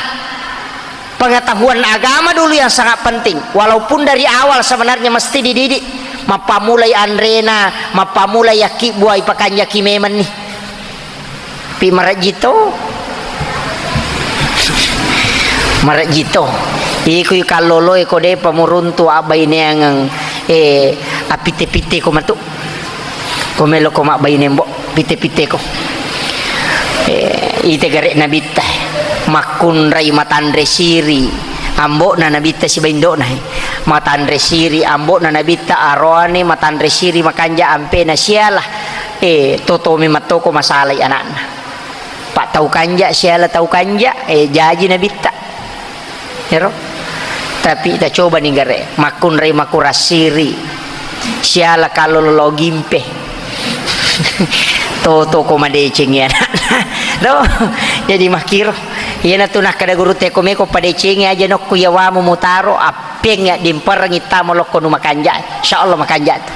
Pengetahuan agama dulu yang sangat penting. Walaupun dari awal sebenarnya mesti dididik. Mappamulai anrena, mappamulai yakkibbuai pakanjaki memenni. Pi marejjito. Marejjito. Iko kalloloe ko depa muruntu abbaineangeng, eh, apite-pite ko matu. Ko melo ko mabbaine mbo, pite-pite ko. Eh, ite gare nabitta. Makkunrai matanre siri. Ambona nabitta sibawa indona, eh. Matanre siri, ambona nabitta aroane, matanre siri makanja ampena siala. Eh, totomi mattoko masalai anakna. Pa tau kanja siala tau kanja, eh, jaji nabitta. Ero. Tapi tacoba ni gare, makkunrai makurang siri. Siala kallolo gimpe. Toto ko madecengi anakna. Do, jadi makkiro. Iyanatu nakkeda gurutta ko meko padecengi aja nokku yawamu mutaro, appeng ya dimperengi tamo lokko nu makanja. Insyaallah makanja tu.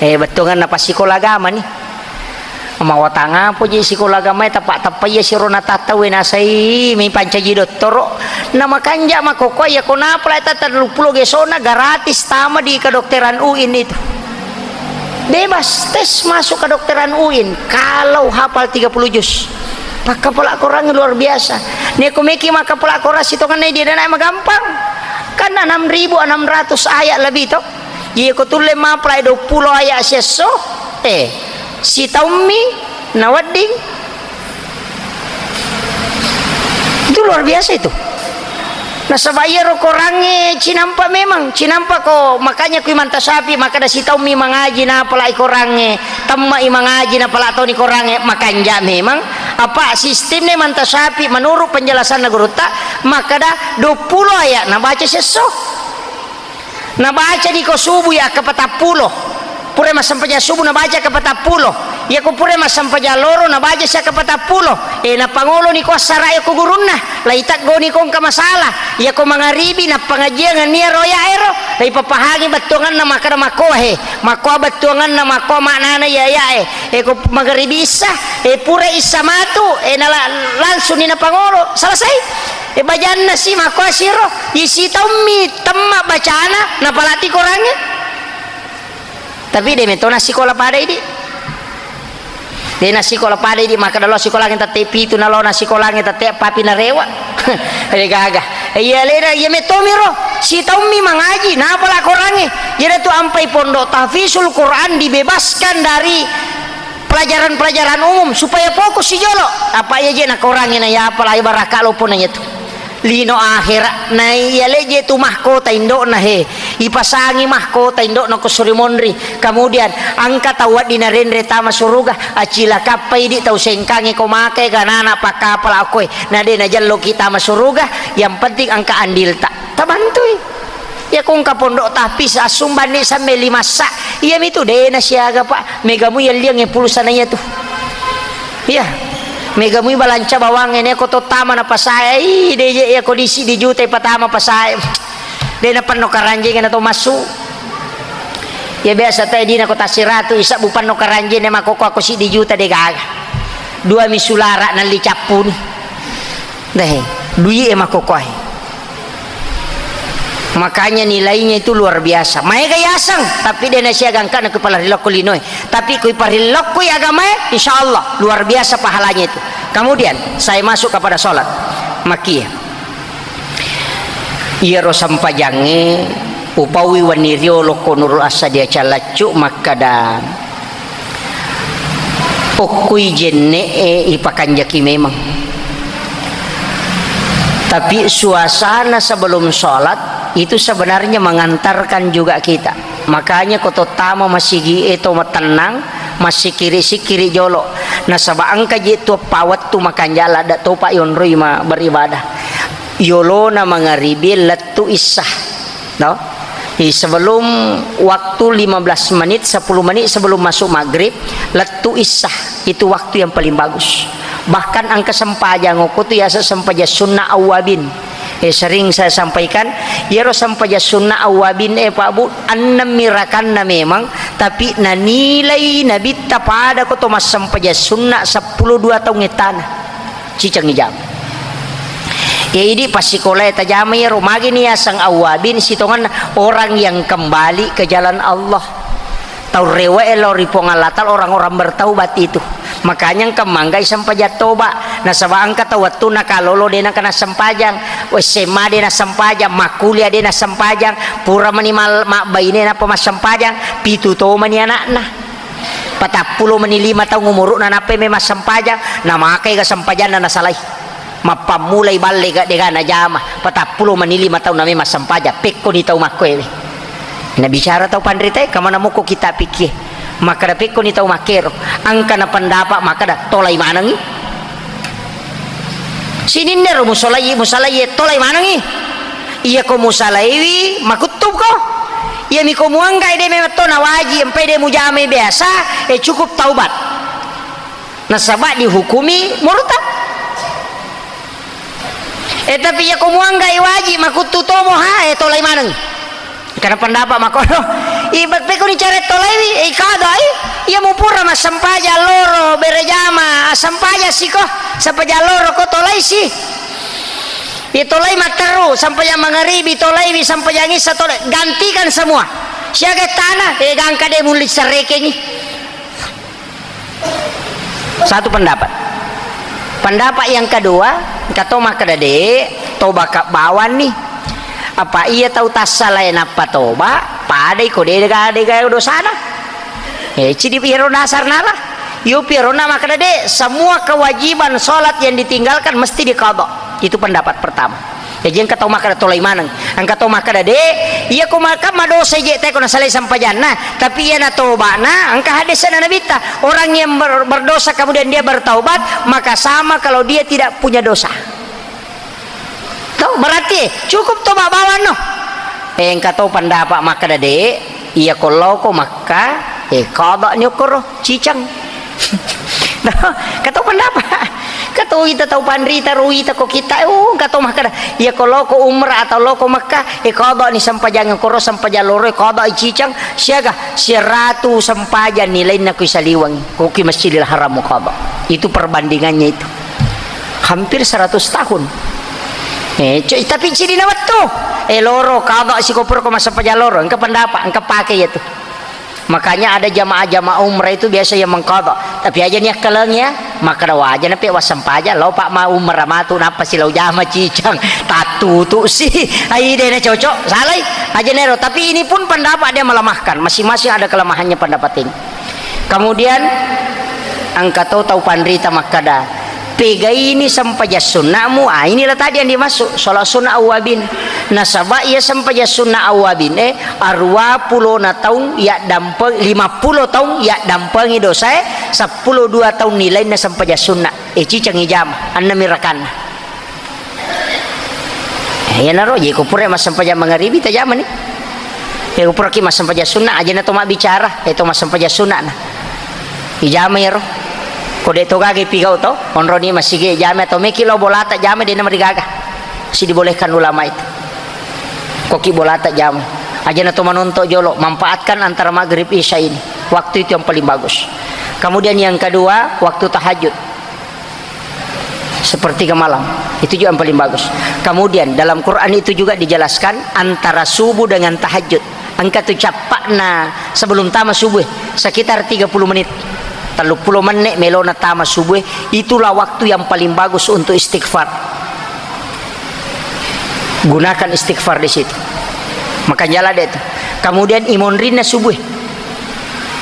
Eh, bettuanganna passikola agama ni. Mawatang apa je sikola agamae, tappa-tappa iya siro natattauwe nasai mi pancaji dottoro. Na makanja makkokkoe iya ko napalai tatta telluppulo gesona gratis tama di kedokteran uin itu. Bebas tes masuk kedokteran uin kalau hafal tiga puluh juz. Pakkapala Korangnge luar biasa. Neko meki makkapala Korang sitongenna dia dana magampang. Kan enam ribu enam ratus ayat lebih to. Iya ko tulle mapalai duappulo ayat siesso, eh, sitaummi nawedding. Itu luar biasa itu. Nasaba iyaro Korangnge cinampa memang, cinampa ko, makanya kui Manta Syafi'i makkeda sitaummi mangaji napalai Korangnge, temma'i mangaji napala toni Korangnge, makanja memang. Apa sistemnya Manta Syafi'i menurut penjelasanna gurutta makkeda duappulo ayat nabaca siesso. Nabaca di ko subuh ya ke patappulo. Pura massempajang subuh nabaca ke patappulo. Ya ko pura massempajang loro nabaca sia ke patappulo. Eh, napangolo ni ko assara ya ko gurunna. Lai teggoni ko engka masalah. Ya ko mangaribi nappangajiang nia roya ero. Lai papahangi bettuanganna makkeda makkoa he. Makkoa bettuanganna makkoa maknana ya ya eh. Eh, ko mangaribi issa. Eh, pura issa matu. Eh, nala langsung ni napangolo. Selesai. E, bajanna si makkoa siro, isi taummi temma bacana, napalati Korangnge. Tapi de metona sikola pada idi. De na sikola pada idi, makkeda lo sikolangnge tette pitu, nalona sikolangnge tette papi narewa. De gaga. Iya lena, iya metomiro, si taummi mangaji, napala Korangnge. Jadi tu ampai pondok tahfizul Quran dibebaskan dari pelajaran-pelajaran umum supaya fokus si jolo. Apa iya je na Korangnge na ya apa lai baraka lopo na iya tu. Lino akhera na iya leje tu mahkota indokna he. Ipasangi mahkota indokna ko suri monri. Kemudian angka tau waddi na renre tama suruga. Acilakappa idi tau sengkangi ko make ganana pakkapala koe. Na de na jello kita tama suruga. Yang penting angka andilta. Tabantui. Iya ko engka pondok tahfiz assumbanni sampai lima sa. Iya mitu de na siaga, Pak. Mega mui yelliang e pulsa na iya tu. Iya. Mega mui balanca bawang ene ko to tama na pasae. Ih, de je iya ko disi di juta patama pasae. De na penno karanjeng na to massu. Ya biasa te dina ko tasiratu isabbu penno karanjeng ne makoko ko siddi juta de gaga. Dua mi sulara nalli cappuni. Deh, dui e makokkoe. Makanya nilainya itu luar biasa. Maega yaseng, tapi de na siaga engka na ku parilokko linoe. Tapi ku parilokko agamae, insya Allah luar biasa pahalanya itu. Kemudian saya masuk kepada sholat. Makia. Iyaro sempajangnge upaui wenni riolo ko Nurul Assadia Calaccu makkada, okkui jenne'e ipakanjaki memang. Tapi suasana sebelum sholat itu sebenarnya mengantarkan juga kita. Makanya ko tottama masigi e to matennang, Massikiri-sikiri jolo, nasaba engka je tueppa wettu makanja ladde topa yonroi ma-, beribadah. Yolona mangaribi lettu issa. No? Jadi sebelum waktu lima belas menit, sepuluh menit sebelum masuk maghrib, lettu issa. Itu waktu yang paling bagus. Bahkan engka sempajang okko tu yaseng sempajang sunna awwabin. Eh, sering saya sampaikan, iyaro sempajang sunna awwabin, eh, Pak Bu, ennemmi rakanna memang, tapi nanilai Nabitta pada ko to massempajang sunna seppulo dua taung ettana. Ciceng ijama. Ya, idi passikolae tajama iyaro, magini yaseng awwabin sitongenna orang yang kembali ke jalan Allah. Tau rewe'e lao ri Puang Allah Ta'ala, orang-orang bertaubat itu. Makanya engka manggai sempajang toba. Nasaba engka tau wettunna kalolo de nengka nassempajang, S M A de nassempajang, makkuliah de nassempajang, pura mani mal-, mabbaine nappa massempajang, pitu to mani anakna. Patappulo mani lima taung umuru'na nappai mai massempajang, namakai ga sempajanna nasalai. Mappammulai balle ga dega najama, patappulo mani lima taung namai massempajang, pekkoni tau makkoewe. Nabicara tau panritae, kamana mukko kita pikkie. Makkeda pekkoni tau makkero, engka na pendapat makkeda tolai manengi. Sininnero musolai, musalai tolai manengi. Iya ko musalaiwi, makuttuko. Iya mi ko muanggai de memang to nawaji, empai de mujamai biasa, eh, cukup taubat. Nasaba dihukumi murtad. Eh, tapi iya ko muanggai waji, makuttu tomo ha, eh, tolai maneng. Karena pendapat makono, i, pe-, pekoni care tolaiwi, eh, ikadai. Iya mupura massempajang loro, berejama, assempajang siko, sempajang loro ko tolai si. Iya tolai matteru, sempajang mangaribi tolaiwi, sempajang isa tolai, gantikan semua. Siaga tanah, eh, gangka de mulli serekengi. Satu pendapat. Pendapat yang kedua, engka to makkeda de, toba ka bawang ni. Apa iya tau tassalae nappa toba, padai ko de ga, de ga dosana. Eh, cidi iyaro dasar nala. Yo piaro na makkeda de, semua kewajiban sholat yang ditinggalkan mesti diqadha. Itu pendapat pertama. Jaji engka tau makkeda tolai maneng. Engka tau makkeda, de, iya ko maka madosa je teko nasalai sempajanna, tapi iya natobana, engka hadisna Nabitta, orang yang ber-, berdosa kemudian dia bertaubat, maka sama kalau dia tidak punya dosa. Toh, berarti cukup toba bawang no. Eh, engka tau pendapat makkeda, de, iya ko loko Makkah, eh, qadha ni okkoro. Cicang. Engka to pendapat. Engka to ita tau panrita ro ita ko kita. Oh, engka to makkeda, iya ko loko umrah atau loko Mekah, eh, qadha ni sempajang koro, sempajang loro, eh, qadha i cicang, siaga siratu sempajang ni lainna ko isaliweng. Ko ki Masjidil Haram qadha. Itu perbandingannya itu. Hampir seratus tahun. Eh, co-, tapi ciri na wettu. Eh, loro qadha siko pura ko massempajang loro. Engka pendapat, engka pake ya tu. Makanya ada jamaah-jamaah umrah itu biasa yang mengqadha. Tapi aja ni akkaleng ya, makkeda waja na pe wassempaja, lao pa ma umrah matu, nappa si lao jama cicang, tattutu si. Ai de na cocok, salai. Aja nero, tapi ini pun pendapat dia melemahkan, masing-masing ada kelemahannya pendapat ini. Kemudian engka to tau panrita makkeda, pegaini sempajang sunnamu, ah, inilah tadi yang dimaksud, sholat sunnah awwabin. Nasaba iya sempajang sunnah awwabin, eh, aruwa pulona taung yaddampeng, lima pulo taung yaddampengi dosae, seppulo dua taung nilainna sempajang sunna. Eh, ciceng ijama, ennemmi rakanna. Eh, iyanaro, je ko pura massempajang mangaribi, tajamani. Eh, ko puraki massempajang sunna, aja na to mabbicara, eh, to massempajang sunna na. Ijama iyaro. Ko de to gaga ipigau to, onroni masigi jama to meki lo bolata jama de na marigaga. Si dibolehkan ulama itu. Koki bolata jama. Aja na to manonto jolo, manfaatkan antara maghrib isya ini. Waktu itu yang paling bagus. Kemudian yang kedua, waktu tahajud. Sepertiga malam. Itu juga yang paling bagus. Kemudian dalam Quran itu juga dijelaskan antara subuh dengan tahajud. Engka tu cappa'na sebelum tama subuh, sekitar tiga puluh menit. Tellu pulo menit melona tama subuh, itulah waktu yang paling bagus untuk istighfar. Gunakan istighfar di situ. Maka jala de tu. Kemudian imonrinna subuh.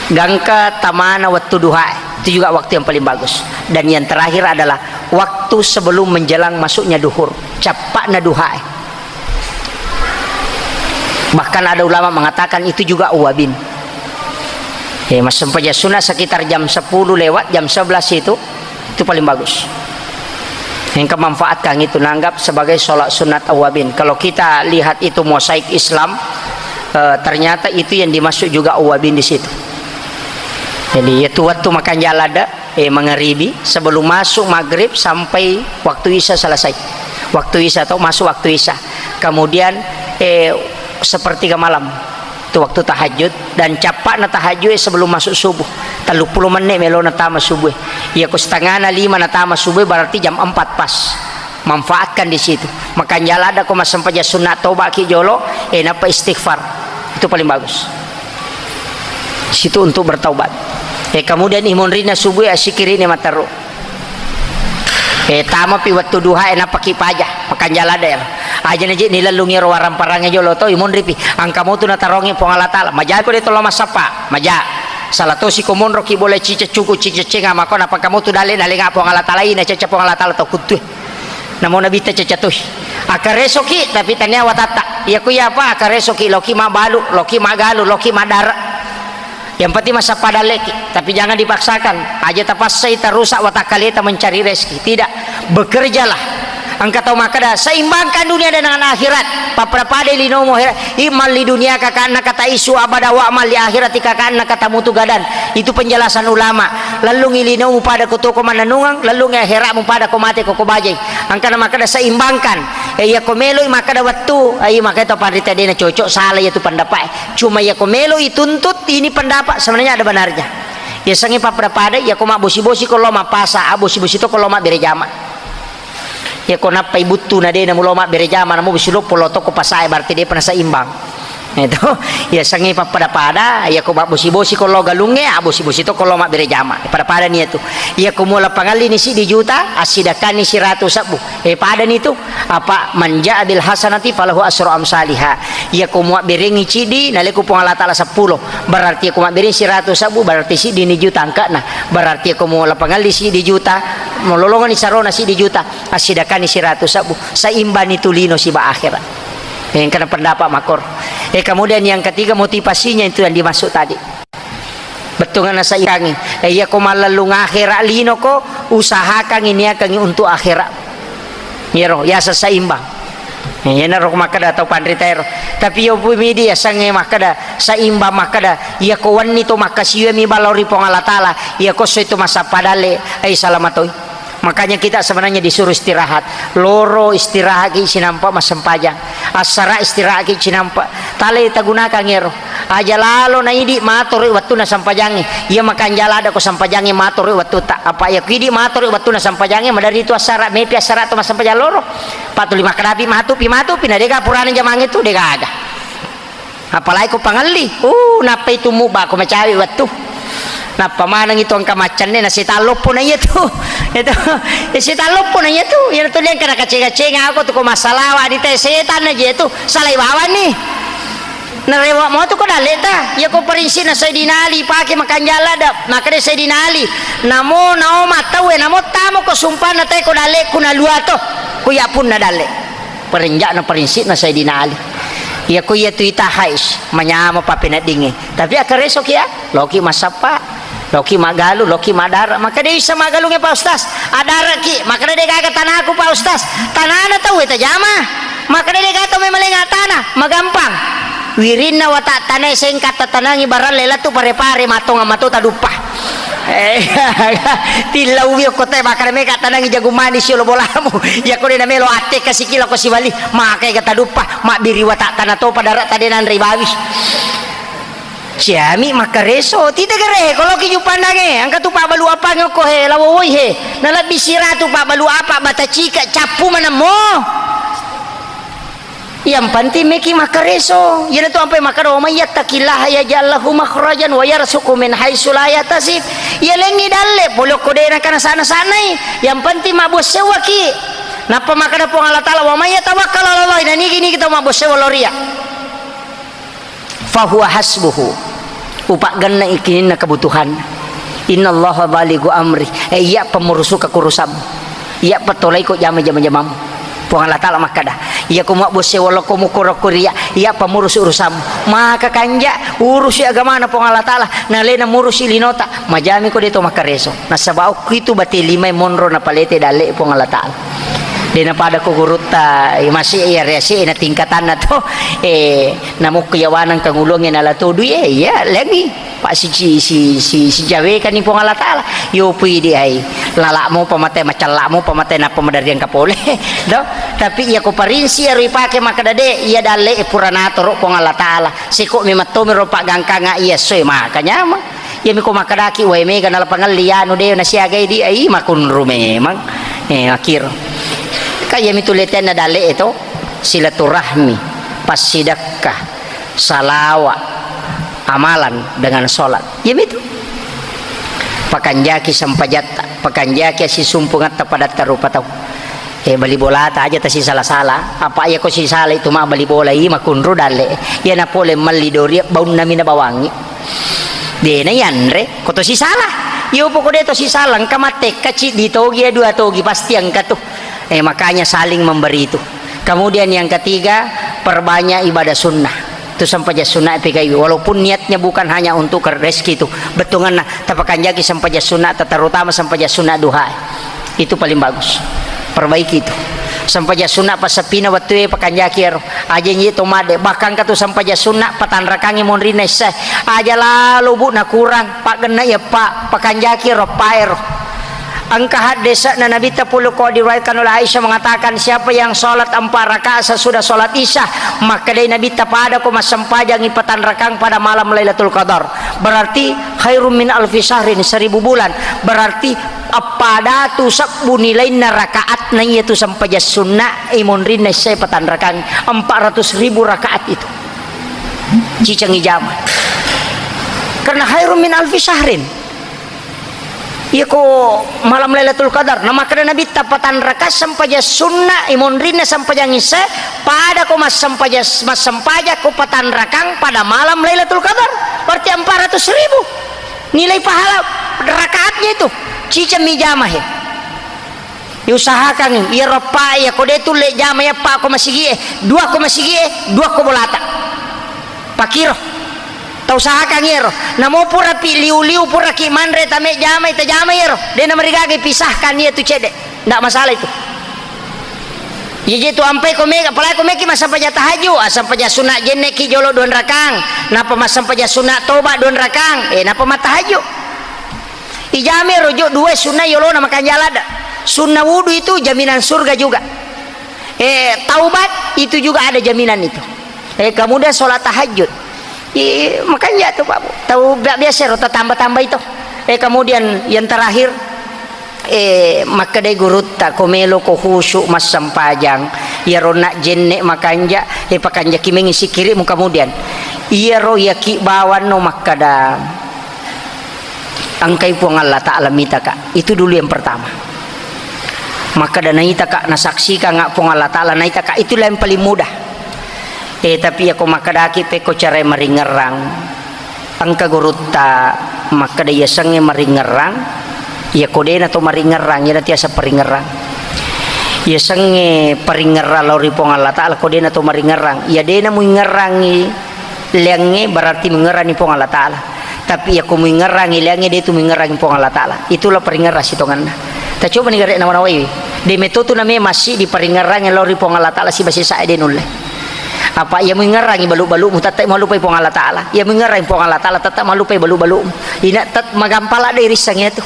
Gangka tamana waktu duha, itu juga waktu yang paling bagus. Dan yang terakhir adalah waktu sebelum menjelang masuknya duhur. Cappa'na duha. Bahkan ada ulama mengatakan itu juga awwabin. Eh, massempajang sunat sekitar jam sepuluh lewat, jam sebelas itu, itu paling bagus. Engka manfaatkan itu, nanggap sebagai sholat sunat awabin. Kalau kita lihat itu mosaik Islam, eh, ternyata itu yang dimaksud juga awabin di situ. Jadi, itu waktu makan jalada, eh, mangaribi, sebelum masuk maghrib sampai waktu isya selesai. Waktu isya atau masuk waktu isya. Kemudian, eh, sepertiga malam. Itu waktu tahajud, dan cappa'na tahajud e sebelum masuk subuh. Telluppulo menit melona tama subuh. Iya ko setengahna lima natama subuh, berarti jam empat pas. Manfaatkan di situ. Makan jalada ko massempajang sunat, toba ki jolo, eh, nappa istighfar. Itu paling bagus. Situ untuk bertaubat. Eh, kemudian imonrina subuh, ya, sikiri ni mataru. Eh, tamapi wettu duha e, nappaki paja, makan jalada ero. Aja naji nilellungi ero waramparangnge jolo to, imonripi. Angka motu natarongi Puang Allah Taala. Maja ko de tolo massappa, maja. Salah tosi ko monroki bola cica cuku, cica cenga, mako napangka motu dale nalenga Puang Allah Taala, ina caca Puang Allah Taala to kuttue. Namo nabitta caca tohi. Akaresoki, tapi tania watatta. Iya ku iya apa? Akaresoki, loki mabalu, loki magalu, loki madara. Yang penting massappa dalleki, tapi jangan dipaksakan. Aja tapassai tarusak watakkaleta mencari rezeki. Tidak, bekerjalah. Engka tau makkeda, seimbangkan dunia dengan akhirat. Pappada-pada linomu akhirat. I'mal li dunia kakaannaka taisyu abada, wa'mal li akhirati kakaannaka tamutu gadan. Itu penjelasan ulama. Lellungi linomu pada ko toko mannennungeng, lellungi akhiratmu pada ko mate ko, ko bajai. Engkana makkeda seimbangkan. Eh, iya ko meloi makkeda wettu, eh, iya makkeda to panrita dena cocok, salah iya tu pendapat. Cuma iya ko melo ituntut, ini pendapat sebenarnya ada benarnya. Iya sengnge pappada-pada, iya ko mabbosi-bosi ko lo mappasa, abbosi-bosi to ko lo mabbere jama. Iya ko nappai buttu na de namulo mabbere jama, namu bosi loppo lo to ko pasae, berarti depa naseimbang. Itu, iya sengnge pappada-pada, iya ko mabbosi-bosi ko lo galungnge, abbosi-bosi to ko lo mabbere jama. Pada-pada ni itu. Iya ko muala pangallini siddi juta, assidakani siratu sebbu. Eh, padani tu, apa, "Man jaa bil hasanati falahu asyru amsaliha." Iya ko muabberengi ciddi, naleko Puang Allah Taala seppulo. Berarti ko mabbereng siratu sebbu, berarti siddini juta angkana. Berarti ko muala pangalli siddi juta, mololongani sarona siddi juta, assidakani siratu sebbu. Seimbani tu lino siba akhirat. Eh, engkana pendapat makor. Eh, kemudian yang ketiga, motivasinya itu yang dimaksud tadi. Bettuanna seikangi. Eh, iya ko mallellung akhera lino ko, usahakangi, niakangi untuk akhera. Iyaro, yaseng seimbang. Eh, iyanaro makkeda tau panrita ero. Tapi yo pui midi yasengnge makkeda seimbang, makkeda, iya ko wenni to makkasiwiami balo ri Puang Allah Taala, iya ko soi to massappa dalle, ai salamatoi. Makanya kita sebenarnya disuruh istirahat. Loro istirahat ki sinampa massempajang. Assara istirahat ki sinampa. Tale tagunakan ero. Aja lalo na idi matoroi wettunna sempajangnge. Iya makanjala ada ko sempajangnge matoroi wettutta. Apa iya ko idi matoroi wettunna sempajangnge, madari tu assara, mepi assara to massempajang loro. Patuli makkadapi matupi, matupi, na dega purana jamangnge tu, dega aga. Apalagi ko pangelli, uh, nappai tummu bako macawe wettu. Nappa maneng itu engka maccanne na setang loppo na iya tu. Itu, ya setang loppo na iya tu. Iya tu dia engka nakacenga-cenga ako tu ko massalawa di te setan na je tu. Salai bawang ni. Narewa mo tu ko dalle ta. Iya ko prinsipna Sayyidina Ali pake makanjala da. Makade Sayyidina Ali. Namo nao matawe namo tamo ko sumpana te ko dalle ku na lua to. Ku ya punna dalle. Perenjakna prinsipna Sayyidina Ali. Iya ko iya tu ita hais, manyama papeneddingnge. Tapi akkareso kia, loki massappa, loki magalu, loki madara. Maka de bisa magalungnge Pak Ustaz. Adaraki, maka de gaga tanaku Pak Ustaz. Tanana tau eta jama. Maka de gaga tau memalenga tanah, magampang. Wirinna watak tanae sengka tatanangi baralle latu pare-pare matong amato taduppa. Eh, tillau wi okko te makkada mega tanangi jagung manis yolo bolamu. Iya ko de namelo atte kasi kilo ko sibali. Makai ga taduppa, mabbiri watak tana topa darat tade nanre bawi. Siami makkareso, tite gare, koloki jupandange, angka tu pabbalu apange okko he, lawowoi he. Nalebbi siratu pabbalu apa bata cika cappu manemmo. Yang penting meki makkareso. Iyanatu ampai makkada, "Wa may yattaqillaha yaj'al lahu makhrajan wa yarzuqhu min haitsu la yahtasib." Iya lengngi dalle, pole okko de naka nasana-sanai. Yang penting mabbuang sewwaki. Nappa makkada Puang Allah Taala, "Wa may yatawakkal 'ala Allah," nanigi-nigi tau mabbuang sewwa lao ri Iyya. Fahuwa hasbuhu. Upaggenna ikininna kebutuhan. Innallaha balighu amri. Eh, iya pemmurusuka kurusammu. Iya petolaiko jama-jama-jamamu. Puang Allah Ta'ala makkada, "Iya ko mabbosse wolo ko mukoro ko ria, iya pamurusu urusammu." Maka kanja, urusi agamana Puang Allah Ta'ala, nalena murusi linota, majami ko deto makkareso. Nasaba okkitu bate limai monro napalete dalle Puang Allah Ta'ala. Dena pada ko gurutta, eh, masih iya rese na tingkatanna to, eh, namukku yawanang kangulunge nala todui, eh, iya, lengi. Pak si, si, si, si, sijawekani Puang Allah Ta'ala. Yo pui di ai. Lalakmu pamate, macallakmu pamate, nappa madariang kapole. Do? Tapi iya ko parinsi ero ipake makkada de, iya dalle e pura natoro Puang Allah Ta'ala. Seko memang tomiro paggangkanga iya soe maka nyamang. Iya miko makkadaki wae mega nalapangelli anu de nasiagai di ai makunru memang. Eh, akhir. Ka iya mitu letenna dalle e to. Silaturahmi, passidakka, salawa, amalan dengan sholat. Iya mitu. Pakanjaki sempajatta, pakanjaki asisumpungatta padatta rupa tau. Eh, bali bolata aja tasisala-sala. Apa iya ko sisala itu ma bali bola i makunru dalle. Iya na pole melli doria baunna mina bawangi. Dena yanre, ko to sisala. Iyo poko de to sisala, engka mattekka ciddi togi ya dua togi pasti engka tu. Eh, makanya saling memberi itu. Kemudian yang ketiga, perbanyak ibadah sunnah. Itu sempajang sunnah pegaiwi. Walaupun niatnya bukan hanya untuk rezeki itu. Bettunganna, tapakanjaki sempajang sunnah, terutama sempajang sunnah duha. Itu paling bagus. Perbaiki itu. Sempajang sunnah passeppina wettu e pakanjaki ero. Aja nyi to madde. Bahkan katu sempajang sunnah patanrakangi monrinna issae. Aja lalo bu nakurang. Paggenna iya pa, pakanjaki ero pa ero. Engka haddese'na Nabitta pole ko diriwayatkan oleh Aisyah mengatakan, "Siapa yang sholat empat rakaat sesudah sholat Isya, makkedai Nabitta, pada ko massempajangi patanrakang pada malam Lailatul Qadar. Berarti khairum min alfi syahrin, seribu bulan. Berarti eppa datu sebbu nilainna rakaatna iyatu sempajang sunna, imonrinna issae patanrakang empat ratus ribu rakaat itu." Ciceng ijama. Karena khairum min alfi syahrin. Iya ko malam Lailatul Qadar, na makkeda Nabitta, "Patanraka sempajang sunna, imonrinna sempajang isya, pada ko massempaja-, massempaja ko patanrakang pada malam Lailatul Qadar." Berarti empat ratus ribu nilai pahala rakaatnya itu. Ciceng mi jama he. Diusahakan iya roppa iya ko de tulle jama iya pa ko masigi e, dua ko masigi e, dua ko bolata. Pakiro. Tausahakan iyaro. Namo purapi liu-liu puraki manre tame jamai, tajamai iyaro. De namarigaga pisahkan iya tu cedde. Ndak masalah itu. Iya je tu ampai ko mega, apalagi ko meki massampaja tahajud, assampaja sunat jenneki jolo dua rakang, napa massampaja sunat toba dua rakang, eh napa matahajud. Ijame rojo dua sunna yolona makanjala ada. Sunna wudu itu jaminan surga juga. Eh, taubat itu juga ada jaminan itu. Eh, kemudian sholat tahajud. Eh, makanya tuh Pak Bu, tau bi-, biasa ro tambah-tambah itu. Eh, kemudian yang terakhir, eh, makkedai gurutta, ko melo ko khusyuk massempajang, iyaro nak jenne makanja, eh, pakanjaki mengi sikirimu kemudian. Iyaro yaki bawanno makkeda, engkai Puang Allah Ta'ala mitaka. Itu dulu yang pertama. Makkeda naitaka, nasaksikan Puang Allah Ta'ala naitaka, itulah yang paling mudah. Eh, tapi iya ko makkedaki pekko carai maringerrang, engka gurutta makkeda yasengnge maringerrang, iya ko dena to maringerrang, iya tiasa paringerrang. Yasengnge paringerrang lao ri Puang Allah Ta'ala, ko dena to maringerrang, iya dena muingerrangi leangnge berarti muingerrangi Puang Allah Ta'ala. Tapi iya ko muingerrangi leangnge, de tu muingerrangi Puang Allah Ta'ala. Itulah paringerrang sitonganna. Tacoba ni gare nawa-nawai. De metotu name masih diparingerrangi lao ri Puang Allah Ta'ala siba sisa de nulle. Apa iya muingerrangi balu-balumu, tetap malupai Puang Allah Ta'ala. Iya muingerrangi Puang Allah Ta'ala, tetap malupai balu-balumu. Ina tet magampala de rissang itu.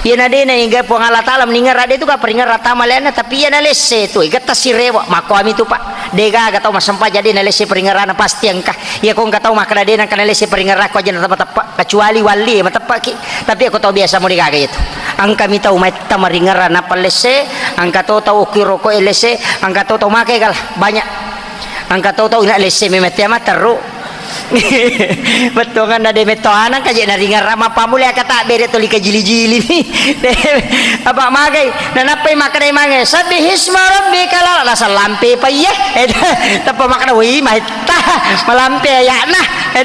Iyana de na ega Puang Allah Ta'ala meningerra de tu ka paringerra tama leanna, tapi iyana lesse tu, ega tasirewa, makkuami tu, Pak. De gaga tau massempajang de na lesse paringerrana pasti engka. Iya ko engka tau makkeda de na engka na lesse paringerra ko aja na teppa-teppa, kecuali walli mateppaki. Tapi ko tau biasa mo de gaga itu. Engka mi tau maitta maringerra nappa lesse, engka to tau okki roko e lesse, engka to tau make gala, banyak. Engka to tau ina lesse memang tiama terru. Bettuanna de metto anang kaje naringerra mappammula kata bere tuli kajili-jili mi. Apa magai? Nanappai makkeda mange, "Sabbihisma rabbikal a'la." Naseng lampe pa iye. Eh, tappa makkeda, "Woi, mahetta, malampe aya'na." Eh,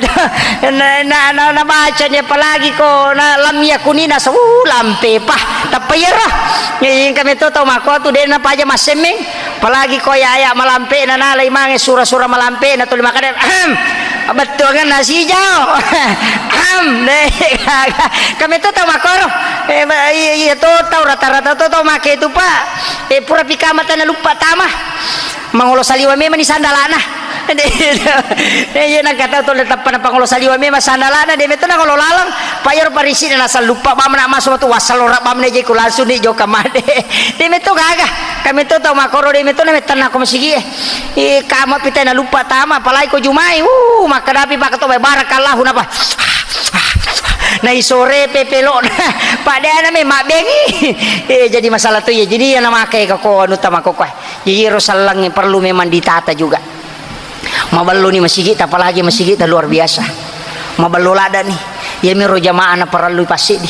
na, na, na, nabaca ni apalagi ko na lam yakuni nasa, uh, lampe pa. Tappa iyaro. Engka metto tau makko tu de napaja massemmeng. Apalagi ko aya-aya malampe'na nalai mange sura-sura malampe'na tuli makkeda, "Ahem, bettuangenna sijao." Ahem, de gaga. Kametto tau makkoro. Eh, ba-, iya, iya to tau rata-rata to tau make tu, Pak. Eh, pura pi kamata naluppa tama. Mangolo saliwa memang ni sandalana. Eh, iya nangka tau to le tappa napangolo saliwa memang sandalana, de metto nangolo laleng. Pak, iyaro parisi'na naseng luppa bamna maso tu wassalora bamna je ku langsung ni joka made. De metto gaga. Kametto tau makkoro de metto na mettenna ko masigi e. Eh, kama pita naluppa tama, apalagi ko Jumai. Uh, makkadapi pakkato bae, "Barakallahu," napa? Na isore pepelokna. Paddeana me mabbengi. Eh, jadi masalah tu ya. Jadi ya namake ka ko anu tama ko koe. Jadi ro sallangnge perlu memang ditata juga. Mabelloni masigitta, apalagi masigitta luar biasa. Mabello ladani. Iyamiro jamaah naparellui passiddi.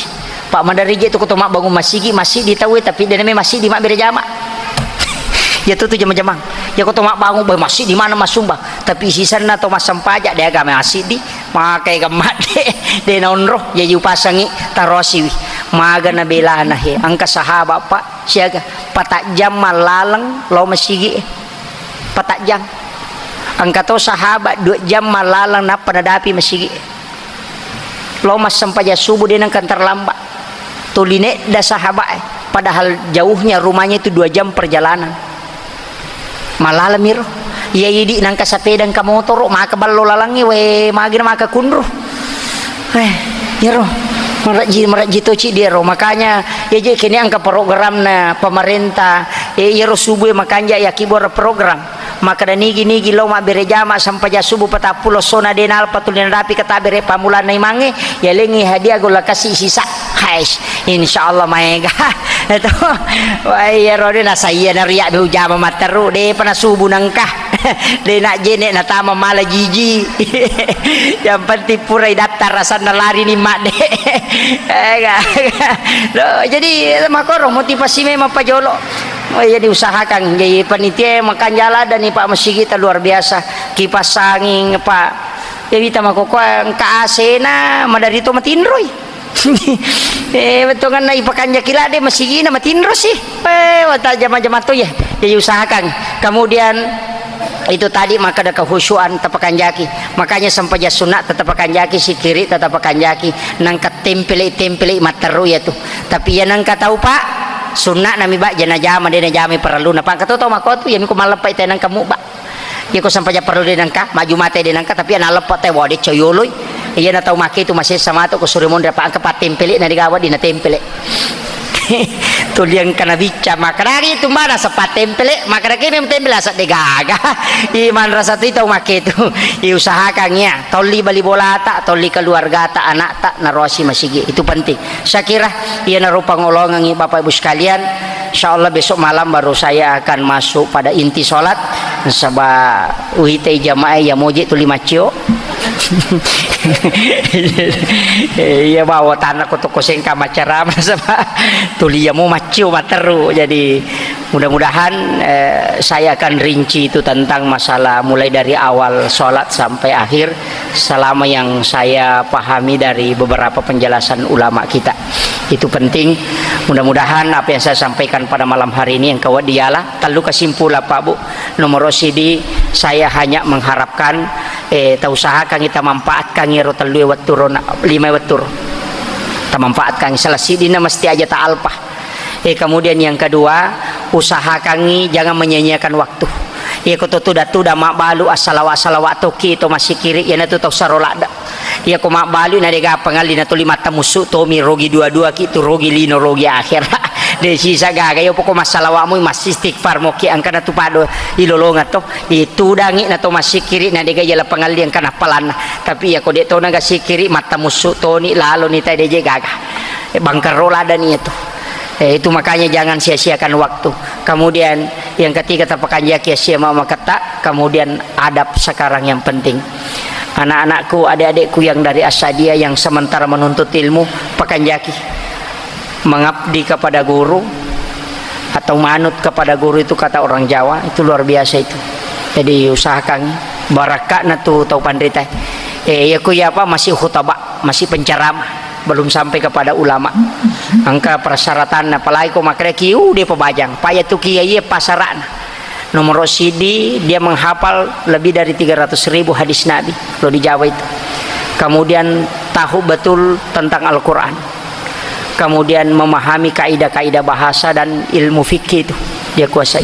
Pak, maderri je tu ko to mabbangung masigi, masigi tauwe, tapi de name masigi mabbere jama. Iya tu tu jama-jamang. Iya ko to mabbangung, boy, masigi mana masumba. Tapi sisenna to massempaja de aga masigi, makai gemma de, de naonro, jaji upasangi tarosiwi. Maga nabelana he, engka sahabat, Pak, siaga patajjang mallaleng lao masigi e. Patajjang. Engka to sahabat dua jam mallaleng nappa nadapi masigi e. Lao massempajang subuh de nengka terlambat. Tuli nedda sahabat e. Padahal jauhnya rumahnya itu dua jam perjalanan. Mallaleng miro. Iya idi nengka sepeda engka motoro, maka ballo lalengngi, we, magina maka kunru. Eh, iyaro. Marejji, marejji to cidi iyaro. Makanya, iya je kene engka programna pemerintah, eh, iyaro subuh e makanja yaki buara program. Makkeda nigi-nigi lao mabbere jama sempajang subuh patappulo sona de nalpa tuli nadapi kata bere pammulanna imangnge, yalengngi hadiah golla kasi sisa. Hais, insyaallah maega. Eto. Wah, iyaro de nasaiya nariak be ujama matteru, de pa nasubuh nengka. De najjene natama mala jiji. Yang penting pura idatta rasanna lari ni madde. Eh, ga, ga. Loh, jadi makoro motivasi memang pajolo. Oh, iya, diusahakan. Jadi panitia makan jalan dan Pak masigi ta luar biasa. Kipas angin, Pak. Ya, wita makokoa engka A C-na, madari to matinroi. Eh, bettuanna ipakanjaki ladde masigina matinro sih. Eh, wata jama-jama to ya. Jadi usahakan. Kemudian itu tadi maka ada kehusuan tapakanjaki. Makanya sempajang sunna tetap pakanjaki, sikiri tetap pakanjaki. Nangka tempele-tempele matteru ya tuh. Tapi ya nangka tau, Pak, sunna nami, Pak, jana jama, dena jama perlu. Nah, Pak, kata tau mako tuh ya miko maleppa ite nangka mu, Pak. Iyako sempajang parellu de nengka, maju mate de nengka, tapi ana leppa te, wah, de coyoloi. Iyana tau make tu masessa matu ko sure monri, apa engka pattempele na de gawa de na tempele. Tuli engka na bicca, makkadagi tu mbana sa pattempele, makkadaki memang tempele asa de gaga. I manrasa tu tau make tu. I usahakan ya, tolli bali bolata, tolli keluargata, anakta, naroasi masigi. Itu penting. Saya kira iyanaro pangolongengngi Bapak Ibu sekalian. Insya Allah besok malam baru saya akan masuk pada inti sholat. Nasaba uwitai jamaah ya moje tuli maccio. Iya bawa tanah koto kosengka macarama nasaba tuli ya mau maccio matteru. Jadi mudah-mudahan, eh, saya akan rinci itu tentang masalah mulai dari awal sholat sampai akhir. Selama yang saya pahami dari beberapa penjelasan ulama kita. Itu penting. Mudah-mudahan apa yang saya sampaikan pada malam hari ini engka wedding yala. Tellu kesimpulan, Pak Bu. Nomor sidi, saya hanya mengharapkan, eh, tausahakan kita manfaatkan ero tellu wettu ro na-, lima wettu ro. Tamanfaatkan salah sidina mesti aja ta alpa. Eh, kemudian yang kedua, usahakangi jangan menyia-nyiakan waktu. Iya, ko to tuda-tuda mabbalu assalawa-salawa tokki to massikiri, iyanatu tau saro ladde. Iya, ko mabbalu na dega pangalli na tuli mattamussu tomi, rogi dua-dua ki tu, rogi lino, rogi akhera. De sisa gaga, iya poko massalawa mui, massistighfar moki angkana tu pado ilolonga to. Itudangi na to massikiri na dega jala pangalli angkana palanna. Tapi iya ko de to naga sikiri mattamussu toni lalo ni tai de je gaga. Eh, bangkerro ladani itu. Eh, itu makanya jangan sia-siakan waktu. Kemudian yang ketiga, tapakanjaki sia mama ketta, kemudian adab sekarang yang penting. Anak-anakku, adik-adikku yang dari Asadia yang sementara menuntut ilmu, pakanjaki. Mengabdi kepada guru atau manut kepada guru itu kata orang Jawa, itu luar biasa itu. Jadi usahakan, barakka'na tu tau panrita. Eh, iya ku iya apa, masih khutbah, masih penceramah, belum sampai kepada ulama. Engka persyaratan, apalagi ko makkeda kiu de pabajang, paya tu kiai iya pasarana. Nomor sidi, dia menghafal lebih dari tiga ratus ribu hadis Nabi, lo di Jawa itu. Kemudian tahu betul tentang Al-Quran. Kemudian memahami kaidah-kaidah bahasa dan ilmu fikih itu dia kuasai.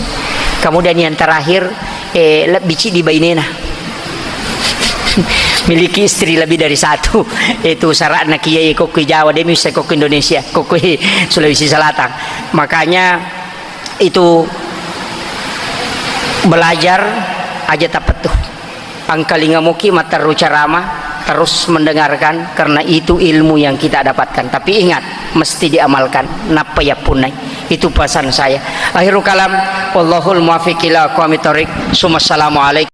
Kemudian yang terakhir, eh, lebih cidi bainena. Miliki istri lebih dari satu. Itu syaratna kiai kokki Jawa, demi bisa kokki Indonesia, kokki Sulawesi Selatan. Makanya itu belajar aja tapettu. Angkalinga muki matteru ceramah, terus mendengarkan, karena itu ilmu yang kita dapatkan. Tapi ingat, mesti diamalkan. Nappa yappunnai. Itu pesan saya. Akhirul kalam, wallahul muwaffiq ila aqwamit thariq. Summa assalamualaikum.